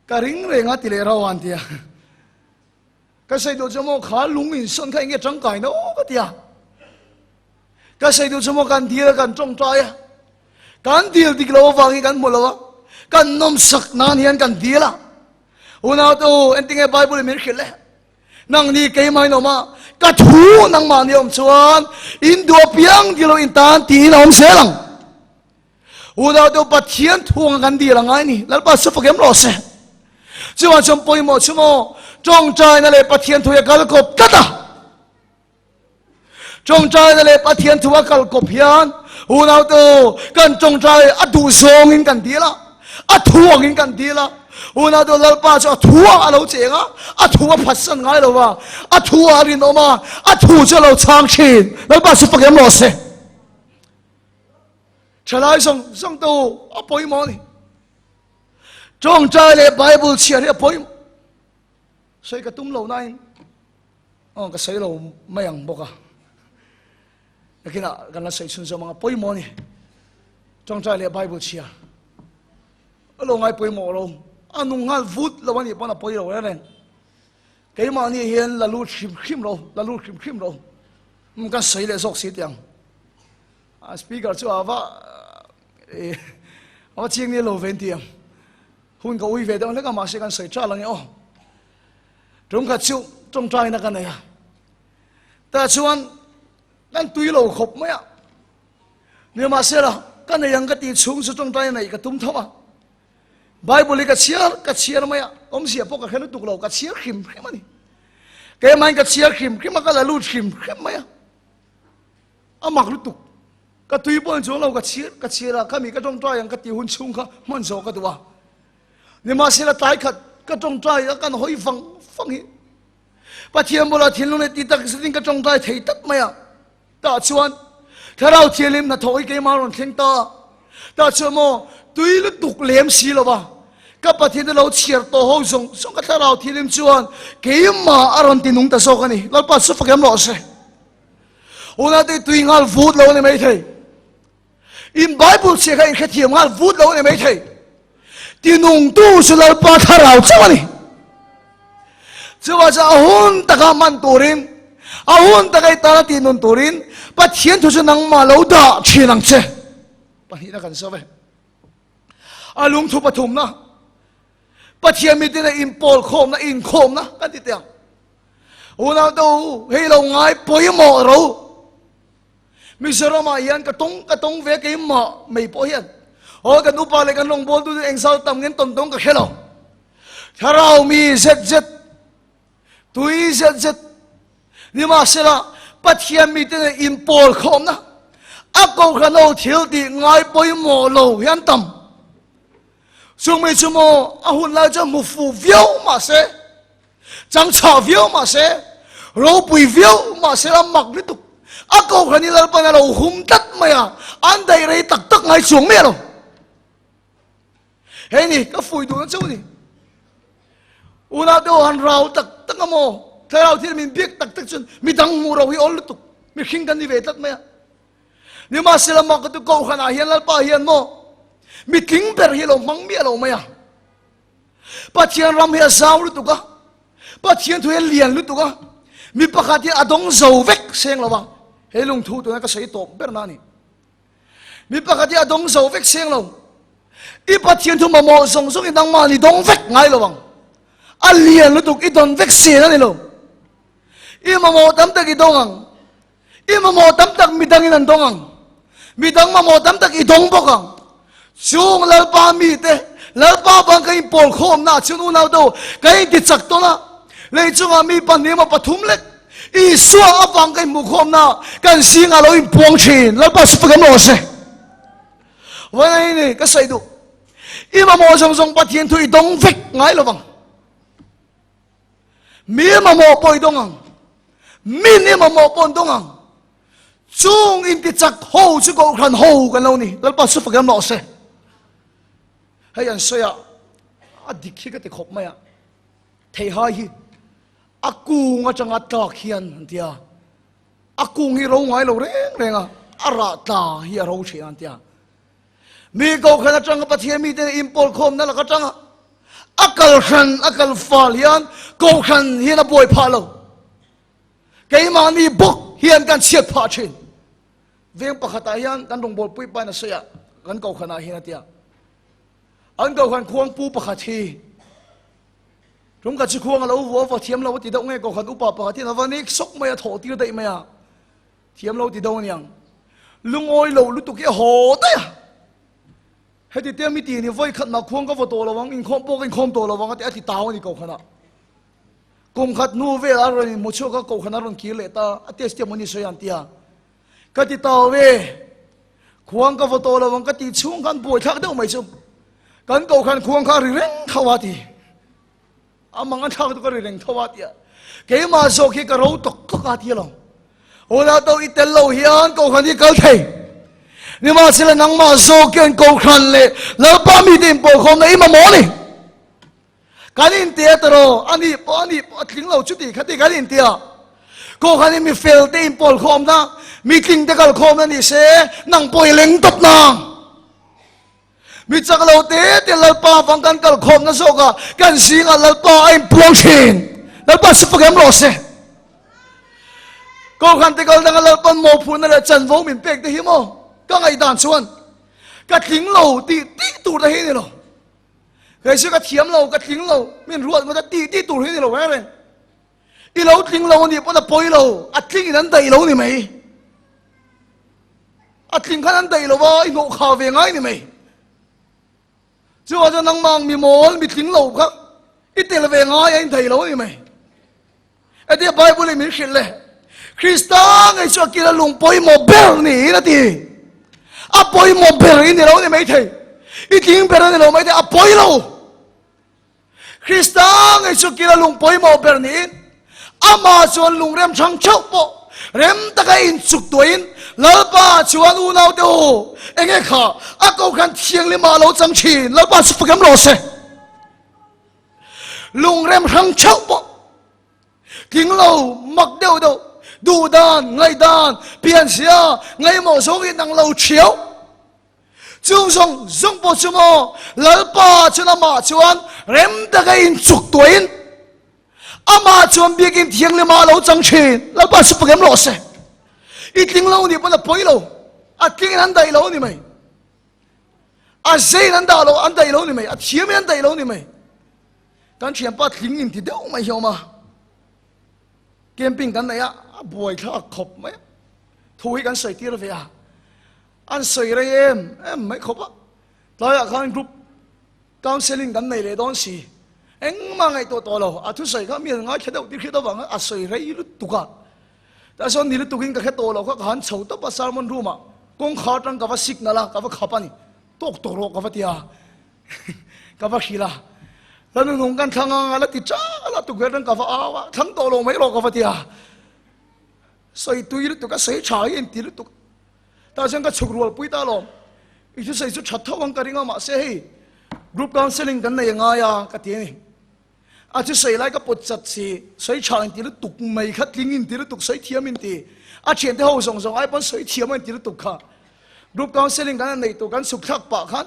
Ka ring reng a ti leh rau an ti a. Ka sawi duh chu maw kha lung in sawn kha enge tangkai na aw ka ti a. Ka sawi duh chu maw kan dil a kan tawngtai a. Kan dil dik lo avangin kan hmu lo a. Kan nawmsak nan hian kan dil a. Unau te u entinge Bible in min hrilh le. Nang ni keimah in awm a, ka thu nangmah ni awm chuan in duh apiang dil lo in tan tiin a awm zel ang. Unau te Pathian thuang kan dil a ngai ni. Lalpa chu fakem rawh se. Chuan chuan pawimawh chu maw tawngtaina leh Pathian thu hi a kal kawp tlat a. Tawngtaina leh Pathian thu a kal kawp hian unau te kan tawngtai a duh zawngin kan dil a, a thuangin kan dil a. Unau te Lalpa chu a thuang a lo cheng a, a thu a phatsan ngai lo va, a thu a rinawm a, a thu chu a lo chhang thin. Lalpa chu fakem rawh se. Thalai zawng zawng te u a pawimawh a ni. Tawngtai leh Bible chhiar hi a pawimawh. Sawi ka tum lo nain aw ka sawi lo mai ang bawk a. Nakinah kan la sawi chhun zawm ang a pawimawh a ni. Tawngtai leh Bible chhiar. A lo ngai pawimawh lo. A nung nghal vut lo a nih pawn a pawi lo reng reng. Keimahni hian la lut hrim hrim lo, la lut hrim hrim lo. Kan sawi leh zawk si tiang. A speaker chu a va a va chiang nil lo ve an ti ang. Hun ka ui ve deuh hlek a mahse kan sawi ṭal ange aw. Tum khat chu tawngtaina ka nei a. Tah chuan kan tui lo khawp mai a. Ni mahse la ka nei ang ka tih chhung chu tawngtaina neih ka tum tho a. Bible hi ka chhiar ka chhiar mai a, awmzia pawh ka hre lutuk lo, ka chhiar hrim hrim a ni. Keimahin ka chhiar hrim hrim a, ka la lut hrim hrim mai a. A mak lutuk. Ka tui pawh in chuang lo, ka chhir ka chhir a, khami ka tawngtai ang ka ti hun chhung kha hman zawh ka duh a. Nimahsela tlai khat ka tawngtai a kan hawi vang vang hi Pathian bulah thinlung leh ti tak zetin ka tawngtai thei tak mai a. Tah chuan Thlarau Thianghlim hnathawh hi keimah rawn thleng ta a. Tah chuan maw tui lutuk lem si lo va, ka Pathian te lo chhiar tawh ho zawng zawng ka Thlarau Thianghlim chuan keimah a rawn ti nung ta zawk a ni. Lalpa chu fakem rawh se. Unate tui nghal vut lo a ni mai thei. In Bible chhia kha in hrethiam nghal vut lo a ni mai thei. Tinungtu chu Lalpa thlarau chauh a ni. Chuvah chuan a hun taka man turin, a hun taka i tana tih nun turin Pathian thu chu nangmah lo dah thin ang che. Pahnihna kan sawi. A lungthu pathumna, Pathian miten a inpawl khawmna, inkhawmna kan ti teh ang. Unau te u, hei lo ngai pawimawh ro. Mizoramah hian ka tawng ka tawng ve keimah mai pawh hian aw kan upa leh kan rawngbawltu chu engzau tam ngen tawn tawng ka hre lo. Thlarau mi zet zet, tui zet zet nimahsela Pathian mite nen inpawl khawmna a kohhran ho thil tih ngai pawimawh lo hi an tam. Chung mi chu maw a hun lai chuan hmu fu viau mahse, chang chhah viau mahse, ropui viau mahse a mak lutuk. A kohhran hi Lalpan a lo hum tlat mai a, an daih rei tak tak ngai chuang miah lo. Hei ni, ka fui duhna chauh a ni. Unau te aw han rau tak tak a maw? Thlarau thil min biak tak tak chuan midang hmuh ro hi awl lutuk. Mihring kan ni ve tlat mai a. Nimahsela mak ka tu kohhran ah hian Lalpa hian maw mitling ber hi lo hmang miah lo mai a. Pathian ram hi a zau lutuk a, Pathian thu hi a lian lutuk a, mi pakhat hi a dawng zo vek seng lo a. He lungthu tuna ka sawi tawp ber na a ni. Mi pakhat hi a dawng zo vek seng lo. I Pathian thu mamawh zawng zawng i nangmah ni dawng vek ngai lo ang. A lian lutuk i dawn vek sen a ni lo. I mamawh tam tak i dawng ang. I mamawh tam tak midangin an dawng ang. Midang mamawh tam tak i dawng bawk ang. Chung Lalpa mite, Lalpa bang ka inpawl khawmna ah chuan unau do ka intichak tawn a, lei chungah mi pahnih emaw pathum lek Isua avang ka inhmuh khawmna kan zingah lo inpuang thin. Lalpa chu fak em rawh se. Vawiin ni ka sawi duh. I mamawh zawng zawng Pathian thu i dawng vek ngai lovang. Mi mamawh pawh i dawng ang. Min i mamawh pawh an dawng ang. Chung intichak ho chu kohhran ho kan lo ni. Lalpa chu fak em rawh se. Hei an sawi a, a dik hi ka ti khawp mai a. Theihai hi a kung atanga tlak hian an ti a. A kung hi ro ngai lo reng reng a, a rah tla hi a ro thin an ti a. Mi kohhran atanga Pathian mite inpawl khawmna lak atanga a kal hran a kal fal hian kohhran hian a buai phah lo. Keimahni bawk hian kan chhiat phah thin. Veng pakhatah hian kan rawngbawlpui pain a sawi a, kan kohhranah hian a ti a. An kohhran khuangpu pakhat hi tumkhat chu khuang a lo vua va thiam lo a ti deuh nge kohhran upa pakhat hian a va nek sawk mai a, thawh tir daih mai a. Thiam lo ti deuh aniang. Lungawi lo lutuk hi a haw daih a. Heti te mi ti ni vawi khat mah khuang ka vaw tawh lo ang, inkhawm pawh ka inkhawm tawh lo ang a ti a ti tau a ni kohhran ah. Kum khat hnu vel a rawn inhmu chhuak a, kohhran a rawn kir leh ta, a test te mawni sawi an ti a. Ka ti tau e, khuang ka vaw tawh lo ang ka ti chhung khan buai thlak deuh mai chu. Kan kohhran khuang kha a ri reng tho a ti. A mang an thlak tuk a ri reng tho a tia. Keimah zawk hi ka ro tawk tawk a ti alawm. Ula to i tel lo hian kohhran hi kal thei. Nimahsela nangmah zawk hian kohhran leh Lalpa mite inpawlkhawmna i mamawh a ni. Kan intia tawh ani pawh ani pawh a tling lo chuti khati kan intia. Kohhran hi mi fel te inpawlkhawmna, mi tling te kalkhawmna ni se nang pawh i leng tawp nang. Mi chak lo te te Lalpa vang kan kal khawmna zawkah kan zingah Lalpa a inpuang thin. Lalpa chu fak em rawh se. Kohhran te kal danga Lalpan mawhphurhna leh chanvo min pek te hi maw ka ngaihdan chuan ka tling lo tih tih tur te hi ni lo. Kei chu ka thiam lo, ka tling lo, min ruat ngawt a tih tih tur hi ni lo reng reng. I lo tling lo anih pawn a pawi lo, a tling in an daih lo ni mai. A tling khan an daih lo va, i hnawh kha ve ngai ni mai. Chuvang chuan nangmah ang mi mawl, mi tling lo kha i tel ve ngai a in daih lo ni mai. Hetia Bible in min hrilh le, Krista ngei chu a kil a lung pawimawh ber niin a ti. A pawimawh ber i ni lo ni maithei. I tling ber a ni lo maithei, a pawi lo. Krista ngei chu kila lung pawimawh ber niin amah chuan lungrem hrang theuh pawh rem taka inchuk tuahin Lalpa chuan unaute u enge kha a kohhran thianghlim ah lo chang thin Lalpa chu fak em rawh se. Lungrem hrang theuh pawh tling lo mak deuh deuh duhdan ngaihdan pianzia ngaihmawh zawng in ang lo thiau. Chung zawng zawng pawh chu maw Lalpa chuan amah chuan rem taka inchuk tuahin amah chuan biakin thianghlim ah a lo chang thin. Lalpa chu pakem rawh se. I tling lo nih pawn a pawi lo. A tlingin an daih lo a ni mai. A zeiin an dah lo, an daih lo a ni mai. A thiamin an daih lo a ni mai. Kan thianpa tling inti deuh mai hi a awm a. Camping kan nei a, a buai thlak khawp mai a. Thu hi kan sawi tir ve a, an sawi rei em em mai khawp a. Tlaiah khan group counselling kan nei leh dawn si. Engmah ngaihtuah tawh lo, a thusawi kha mi an ngaithla deuh tir hriat avang a sawi rei lutuk a. Tah chuan ni lutukin ka hre tawh lo kha ka han chho tawp a sermon room ah kawngkhar atang ka va signal a, ka va khap a ni. Tawk tawh rawh ka va ti a, ka va hrilh a. La nunung kan thlang ang a la ti chal a, tukverh atang ka va au a, thlang tawh lo mai rawh ka va ti a. Sawi tui lutuk a, sawi tha hi inti lutuk. Tah chuan ka chhuk rual pui ta alawm. I thusawi chu tha tho ang ka ring a, mahse hei group counselling kan nei angai a ka ti a ni. A thusawi lai ka pawt chat si, sawi tha inti lutuk mai kha tling inti lutuk, sawi thiam inti. A thiante ho zawng zawng ai pawn sawi thiam a inti lutuk kha. Group counselling kan han nei tur kan chhuk thlak pah khan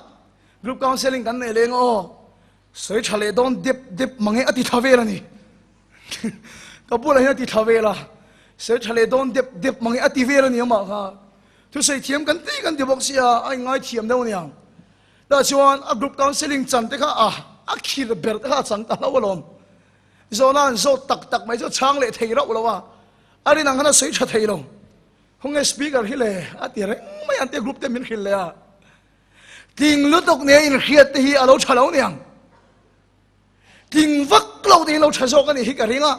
group counselling kan nei leng aw, sawi tha leh dawn dep dep mange a ti tha vel a ni. Ka bulah hian a ti thla vel a, sawi tha leh dawn dep dep mange a ti vel a ni amah kha. Thusawi thiam kan ti kan ti bawk sia, a inngai thiam deuh aniang. Tah chuan a group counselling chan te kha a a khir ber te kha a chang ta hlo alawm. Zawhna an zawt tak tak mai chu a chhang leh thei rauh lo a, a rin ang khan a sawi tha thei lo. Khawnge speaker hi le a ti reng mai an tia group te min hrilh leh a. Tling lutuk nia inhriat te hi a lo tha lo niang. Tling vak lo te hi lo tha zawk a nih hi ka ring a.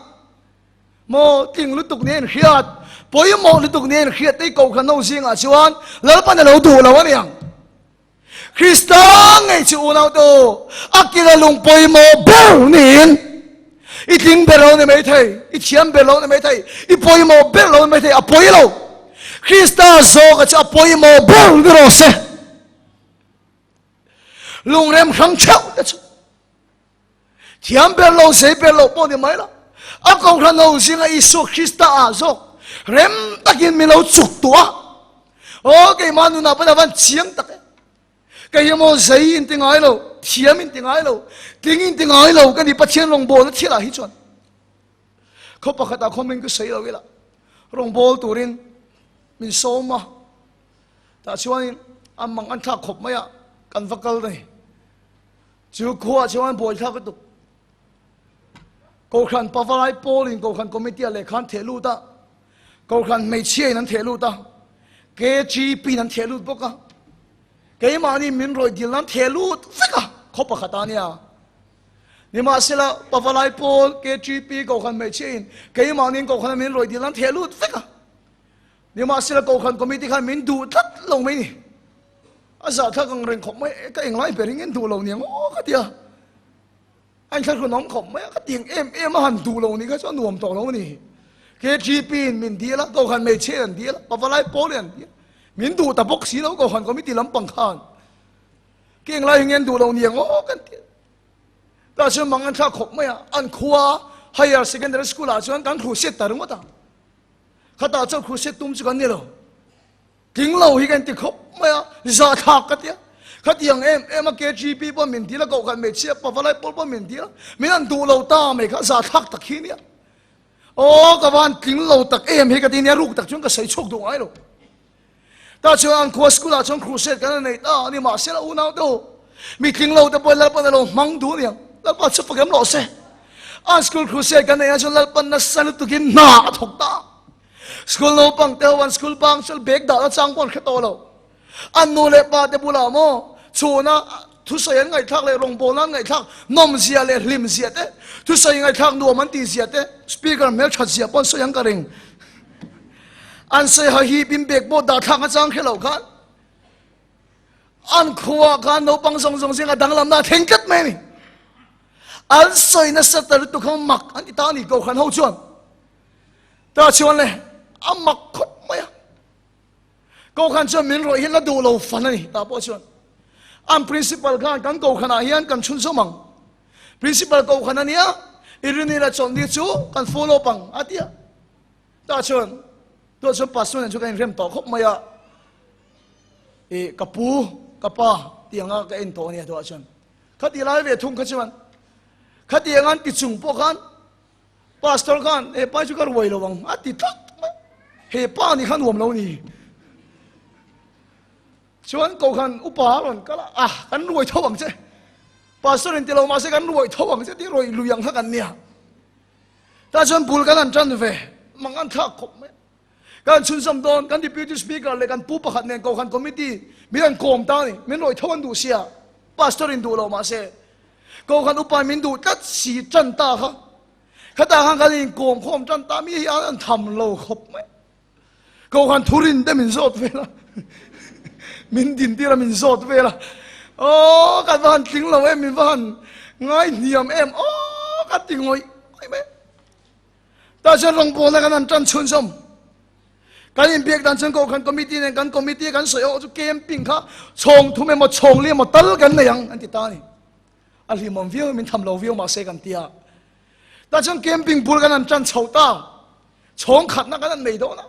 Maw tling lutuk nia inhriat, pawimawh lutuk nia inhriat te hi Kohhran ho zingah chuan Lalpan a lo duh lo a niang. Krista ngei chu unau te u, a kila lung pawimawh ber niin i tling ber lo ni maithei, i thiam ber lo ni maithei, i pawimawh ber lo ni maithei, a pawi lo. Krista zawka chu a pawimawh ber ni rawh se. Lungrem hrang theuh te chu thiam ber lo, zei ber lo pawh ni mai lo. A kohhran ho zinga Isua Krista ah zawk rem takin min lo chuk tuah a. Aw keimah nunah pawh a van chiang tak e. Kei hi maw zei in ti ngai lo, thiam in ti ngai lo, tling in ti ngai lo ka ni Pathian rawngbawlna thil ah hi chuan. Khaw pakhat ah khawm in ka sawi lo ila rawngbawl turin min sawm a. Tah chuanin a mang an thlak khawp mai a, kan va kal ni. Chu khuaah chuan buai thlak lutuk. Kohhran Pavalai Pawlin Kohhran Committee ah lehkha an theh lut a, Kohhran hmeichhia in an theh lut a, KGP in an theh lut bawk a, keimahni min rawih dilna an theh lut vek a, khaw pakhat a nia. Nimahsela Pavalai Pawl, KGP, Kohhran hmeichhia in keimahni Kohhran a min rawih dilna an theh lut vek a. Nimahsela Kohhran Committee khan min duh tlat lo mai ni. A zahthlak ang reng khawp mai, ka englai ber in duh lo niang aw ka ti a. A inthlahrun awm khawp mai a, ka tiang em em a han duh lo nih kha chu a nuam tawh lo a ni. KGP in min dil a, Kohhran hmeichhia in an dil a, Pavalai pawl in an dil a. Min duh ta bawk si lo Kohhran Committee lampang khan. Ka englai hi nge an duh lo niang aw kan ti a. Tah chuan mang an thlak khawp mai a, an khua Higher Secondary School ah chuan kan crusade ta ringawt a. Khatah chuan crusade tum chu kan ni lo. Tling lo hi kan ti khawp mai a, zahthlak ka ti a. Khatiang em em a KGP pawh min dil a, Kohhran hmeichhia Pavalai pawl pawh min dil a, min han duh lo ta mai kha zahthlak tak hi nia. Aw ka van tling lo tak em hi ka ti nia, ruk tak chuan ka sawi chhuak duh ngai lo. Tah chuan an khua school ah chuan crusade kan la nei ta a ni, mahse la unau te u, mi tling lo te pawh Lalpan a lo hmang duh aniang, Lalpa chu fak em rawh se. An school crusade kan neih ah chuan Lalpan nasa lutukin hna a thawk ta. School naupang te ho an school bang chuan bag dah na chang pawh an hre tawh lo. An nu leh pa te bulah maw chhuna thusawi an ngaihthlak leh rawngbawlna an ngaihthlak nawmzia leh hlimzia te, thusawi ngaihthlak nuam an tihzia te, speaker hmelthat zia pawh an sawi ang ka ring. An sawi ha hi pin bag pawh dah thlak a chang hre lo khan an khuaah khan naupang zawng zawng zinga danglamna a thleng tlat mai a ni. An sawi nasa ta lutuk kha mak an ti ta a ni Kohhran ho chuan. Tah chuan le a mak khawp mai a. Kohhran chuan min rawih hi la duh lo fan a ni tah pawh chuan. An principal khan kan Kohhranah hian kan chhunzawm ang. Principal Kohhran a nia, i rinni la chawlhni chu kan follow up ang a ti a. Tah chuan tah chuan pastor nen chu kan inrem tawh khawp mai a. I ka pu, ka pa tih anga ka en tawh a nia tah chuan. Khati lai ve thung kha chuan khati anga an ti chung pawh khan Pastor khan he pa chu ka ruai lo ang a ti tlat mai. He pa ni kha nuam lo ni. Chuan ko khan upa a rawn kal a, ah kan ruai tho ang che. Pastor in ti lo mahse kan ruai tho ang che ti ruai lui ang kha kan nia. Tah chuan bul kan han tan ve, mang an thlak khawp mai. Kan chhunzawm dawn, kan Deputy Speaker leh kan pu pakhat nen Kohhran Committee min rawn kawm ta a ni. Min rawih tho an duh sia, Pastor in duh lo mahse Kohhran upa min duh tlat si tan ta kha. Khatah khan kan inkawm khawm tan ta mi hi an tham lo khawp mai. Kohhran thurin te min zawt vel a, min din tir a min zawt vel a, aw kan va han tling lo em, min va han ngai hniam em, aw ka ti ngawih ngawih mai. Tah chuan rawngbawlna kan han tan chhunzawm. Kan inbiak dan chuan Kohhran Committee nen kan committee kan sawi awh chu camping kha chhawng thum emaw chhawng li emaw tal kan nei ang an ti ta a ni. A hlimawm viau min tham lo viau mahse kan ti a. Tah chuan camping bul kan han tan chho ta. Chhawng khatna kan han nei dawn a.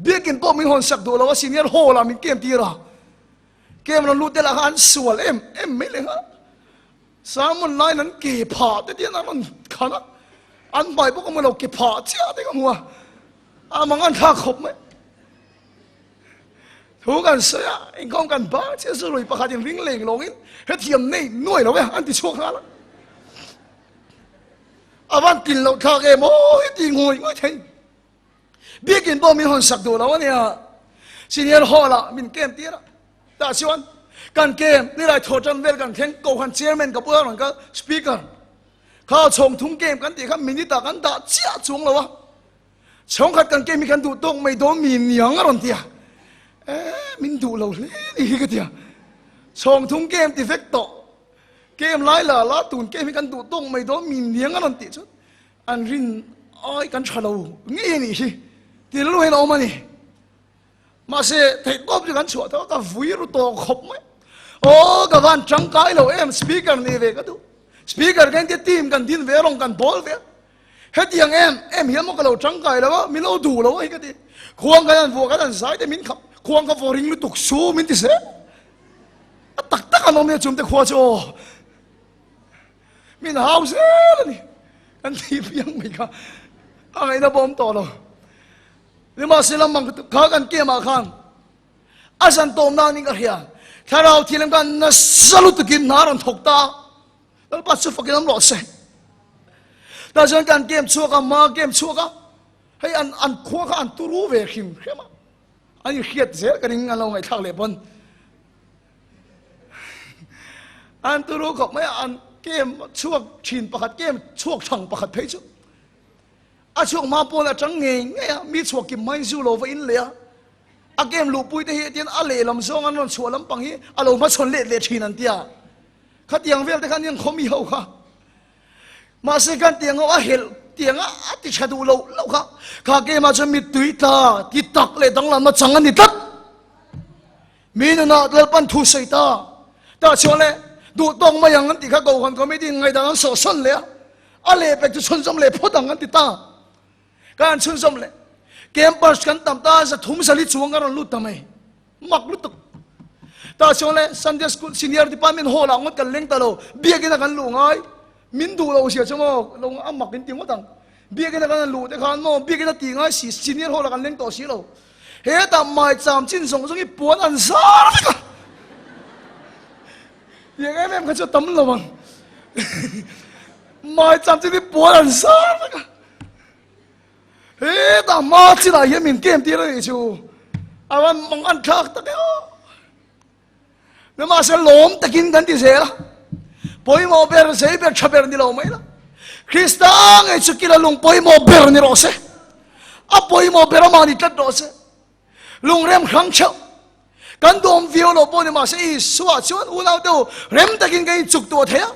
Biakin pawh min hawn sak duh lo a, senior hall ah min camp tir a. Camp rawn lut te lah kha an sual em em mai leh nghal. Sermon laiin an ke phah te tian an rawn khan a, an hmai bawk a maw lo ke phah chiah te ka hmu a, a mang an thlak khawp mai. Thu kan sawi a, inkhawm kan bang chiah chu rui pakhat in ring leng lawngin hrethiam nei nuai lo e an ti chhuak nghal a. A van tlin loh thlak em aw hi ti ngawih ngawih thei. Biakin pawh min hawn sak duh lo a nia. Senior hall ah min kem tir a. Tah chuan kan kem nilai thaw tan vel kan thleng Kohhran chairman ka bula rawn kal speaker kha chhawng thung kem kan tih kha minute ah kan dah chiah chuang lo a. Chhawng khat kan kem hi kan duh tawk mai dawn mi niang a rawn ti a. E min duh lo hle ni hi ka ti a. Chhawng thung kem ti vek tawh. Kem lai la la tun kem hi kan duh tawk mai dawn mi niang a rawn tih chuan An rin ai kan tha lo ngei a nih hi ti rilru hian a awm a ni. Mahse theih tawp chu kan chhuah tawh a, ka vui ru tawh khawp mai. Aw ka van tangkai lo em speaker ni ve ka duh. Speaker ka intia team kan din ve a rawng kan bawl ve a. Hetiang em em hian maw ka lo tangkai lo a, min lo duh lo a hi ka ti. Khuang kan han vuah kan han zai te min khap, khuang ka vaw ring lutuk su min ti zel. A tak tak an awm nia chumte khua chu aw. Min hau zel a ni. Kan thi piang mai kha a ngaihna bawm tawh lo. Nimahsela mang kha kan kemah khan a zan tawm nan in ka hria. Thlarau thilam khan nasa lutukin hna rawn thawk ta. Lalpa chu fakin awm rawh se. Tah chuan kan kem chhuak a, ma kem chhuak a. Hei an an khua kha an turu ve hrim hrim a. An inhriat zel ka ring an lo ngaihthlak leh pawn. An turu khawp mai a, an kem chhuak thin pakhat, kem chhuak thang pakhat phei chu a chhuak hma pawn a tang ngei ngei a, mi chhuak kim hmain zu lo va in leh a, a kem luhpui te hi etian a lehlam zawng an rawn chhuah lampang hi a lo hmachhawn let leh thin an ti a, khatiang vel te khan hian khaw mi ho kha mahse kan tiang ho a helh tiang a a ti tha duh lo lo kha kha kemah chuan mittui tla ti tak leh danglamna chang a ni tlat. Mi nunah Lalpan thu sawi ta. Tah chuan le, duh tawk mai ang an tih kha Kohhran Committee in ngaihdan an sawhsawn leh a, a lehpek chu chhunzawm leh phawt ang an ti ta. Ka han chhunzawm leh. Campers kan tam ta, 300 zali chuang kan rawn lut ta mai. Mak lutuk. Tah chuan le, Sunday School Senior Department Hall ah ngawt kan leng ta lo, biakina kan luh ngai. Min duh lo zia chu maw, lo a mak in ti ngawt ang. Biakina kan han luh te khan maw, biakina ti ngai si, Senior Hall ah kan leng tawh si lo. Hetah maicham chin zawng zawng hi puan an zar vek a. Tiang em em kha chu a tam lo ang. Maicham chin hi puan an zar vek a. Hetah hma chinah hian min kem tir a nih chu. A van mang an thlak tak e aw. Nimahse lawm takin kan ti zel a. Pawimawh ber, zei ber, tha ber ni lo mai la. Krista ngei chu kila lung pawimawh ber ni rawh se. A pawimawh ber amah ni tlat rawh se. Lungrem hrang theuh. Kan duhawm viau lo pawh ni mahse Isua chuan unau te u rem takin kan inchuk tuah thei a.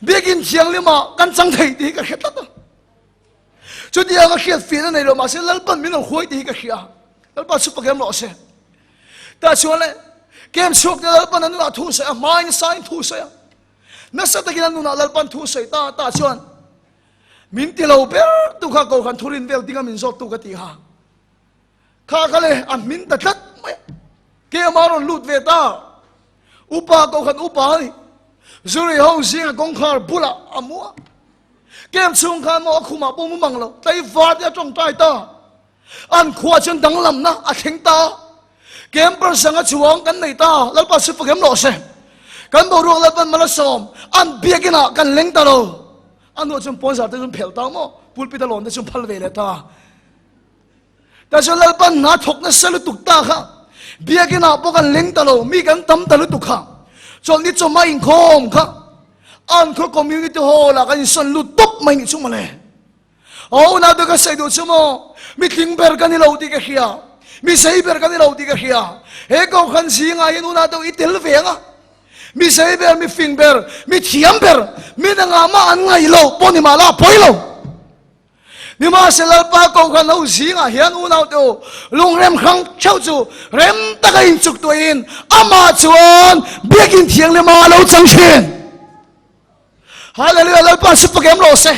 Biakin thianghlimah kan chang thei tih hi ka hre tlat a. Chutiang a hriat fiahna nei lo mahse Lalpan min lo huai tih hi ka hria. Lalpa chu pakem rawh se. Tah chuan le kem chhuak te Lalpan a nunah thu sawi a, hmain sain thu sawi a. Nasa takin a nunah Lalpan thu sawi ta tah chuan min ti lo ber tu kha Kohhran thurin vel dinga min zawt tu ka ti kha. Kha kha le a hmin ta tlat mai a. Kema rawn lut ve ta. Upa Kohhran upa a ni. Zuri ho zinga kawngkhar bulah a mu a. Kem chhung khan maw a khumah pawh mu mang lo, tlaivar te a tawngtai ta. An khua chuan danglamna a thleng ta. Camper sanga chuang kan nei ta, Lalpa chu fakem rawh se. Kan boruak Lalpan mal a sawm, an biakinah kan leng ta lo. A hnuah chuan pawnzar te chu an phelh ta maw, pulpit a lawn te chu an phal ve leh ta. Ta chuan Lalpan hna thawk nasa lutuk ta kha biakin ah pawh kan leng ta lo, mi kan tam ta lutuk kha. Chawlhni chawhma inkhawm kha Ankhur Community Hall ah kan insawn lut tawp mai nih chu mawle. Aw unau te ka sawi duh chu maw, mi tling ber ka ni lo tih ka hria, mi sei ber ka ni lo tih ka hria. He kohhran zingah hian unau te i tel ve ang a, mi sei ber, mi fing ber, mi thiam ber, mi dangah mah an ngaih lo pawh ni mahla a pawi lo. Nimahsela Lalpa kohhran ho zingah hian unau te u, lungrem hrang theuh chu rem taka inchuk tuahin amah chuan biakin thianghlim a lo chang thin. Hallelujah, Lalpa chu pakem rawh se.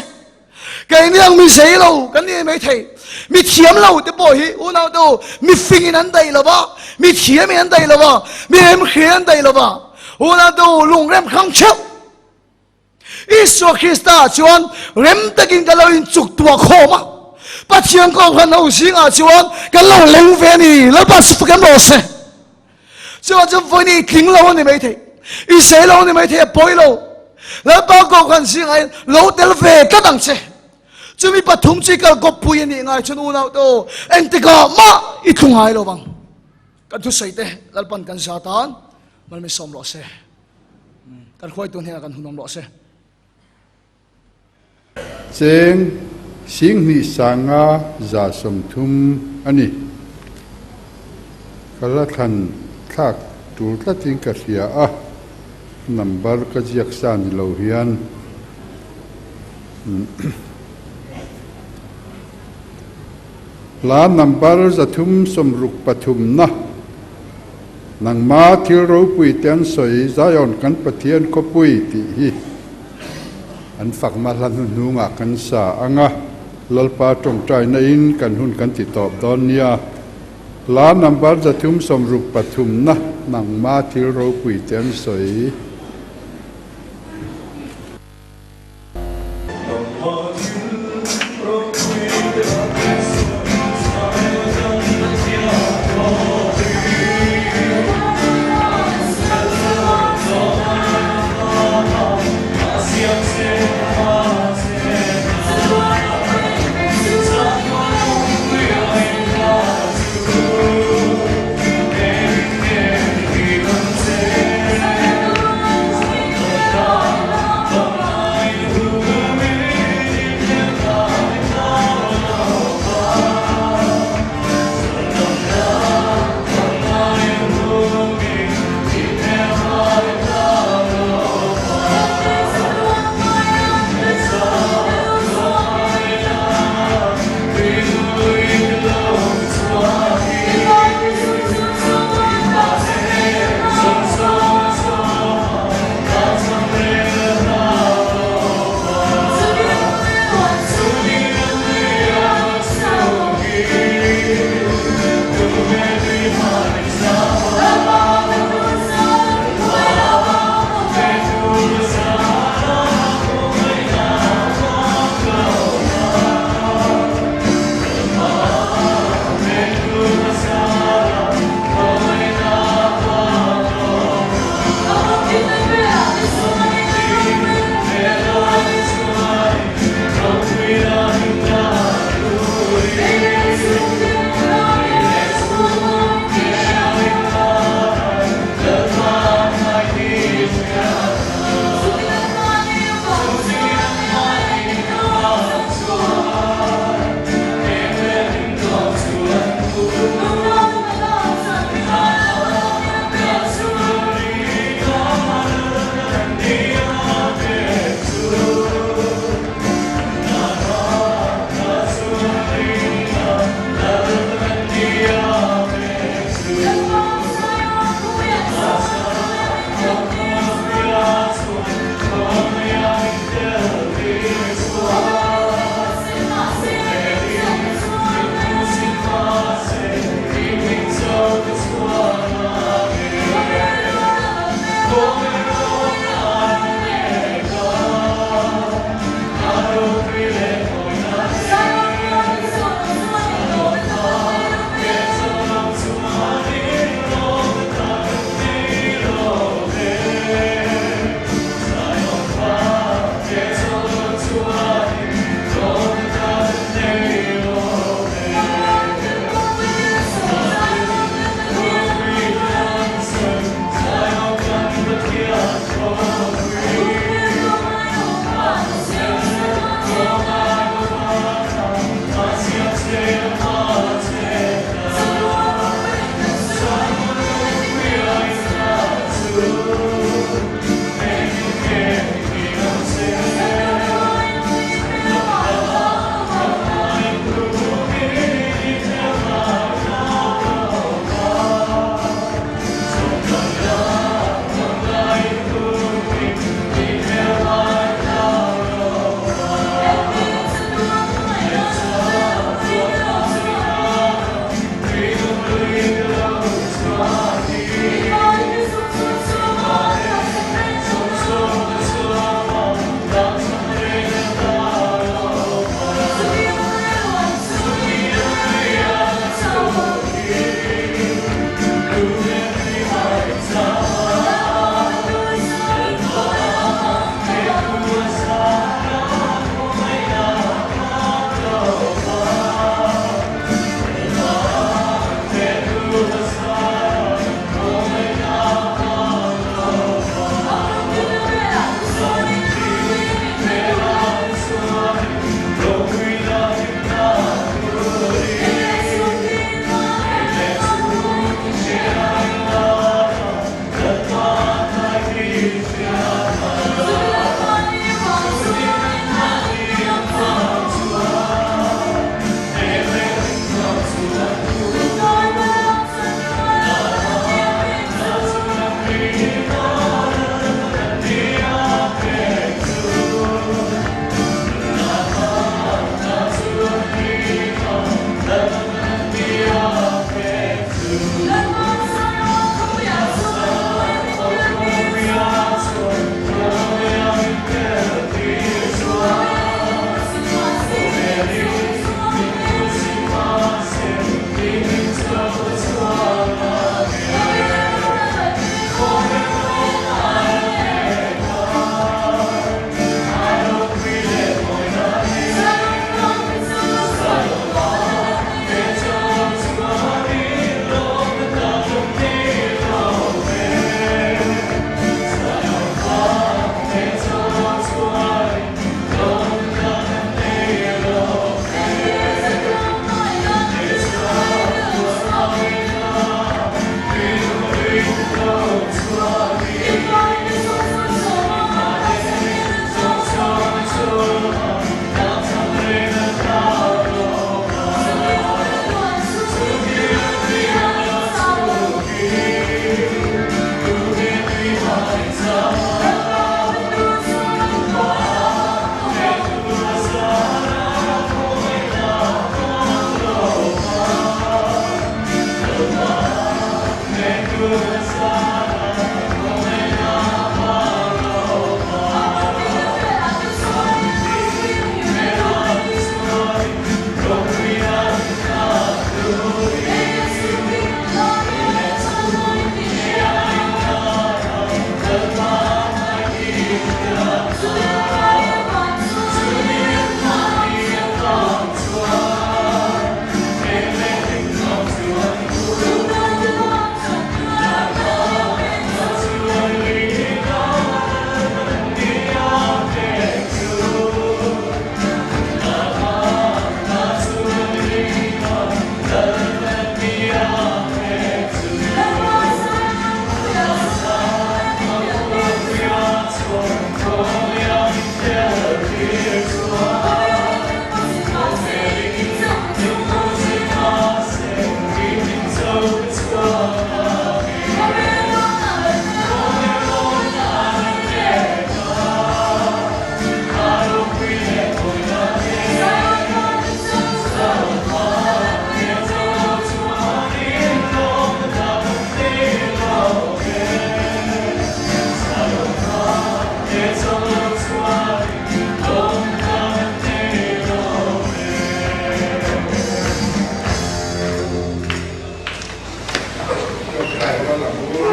Keini ang mi zei lo kan ni mai thei. Mi thiam lo te pawh hi unau te u, mi fingin an daih lo va, mi thiamin an daih lo va, mi remhriin an daih lo va. Unau te u, lungrem hrang theuh. Isua Krista chuan rem takin kan lo inchuk tuah khawm a, Pathian kohhran ho zingah chuan kan lo leng ve a ni. Lalpa chu fakem rawh se. Chuan chu vawiin i tling lo a ni maithei, i sei lo a ni maithei, a pawi lo. Lalpa kohhran zingah hian lo tel ve tlat ang che. Chumi pathum chu i kal kawppui a nih ngai chuan unau te aw, engtikah mah i thlu ngai lo vang. Kan thusawi te Lalpan kan za tan malmisawm rawh se. Kan hruaitu hnenah kan hun awm rawh se. Cheng Singhnih sanga 130 a ni. Ka la thlan thlak tur tlatin ka hria a, number ka ziak sa ni lo hian. Hla number 363 na. Nangma thil ropui te an sawi Zion kan Pathian khawpui tih hi an fakna hla hnuhnungah kan sa ang a, Lalpa tawngtaina in kan hun kan ti tawp dawn nia. Hla number 363 na Nangma thil ropui te an sawi. Tawngtai rual ang u.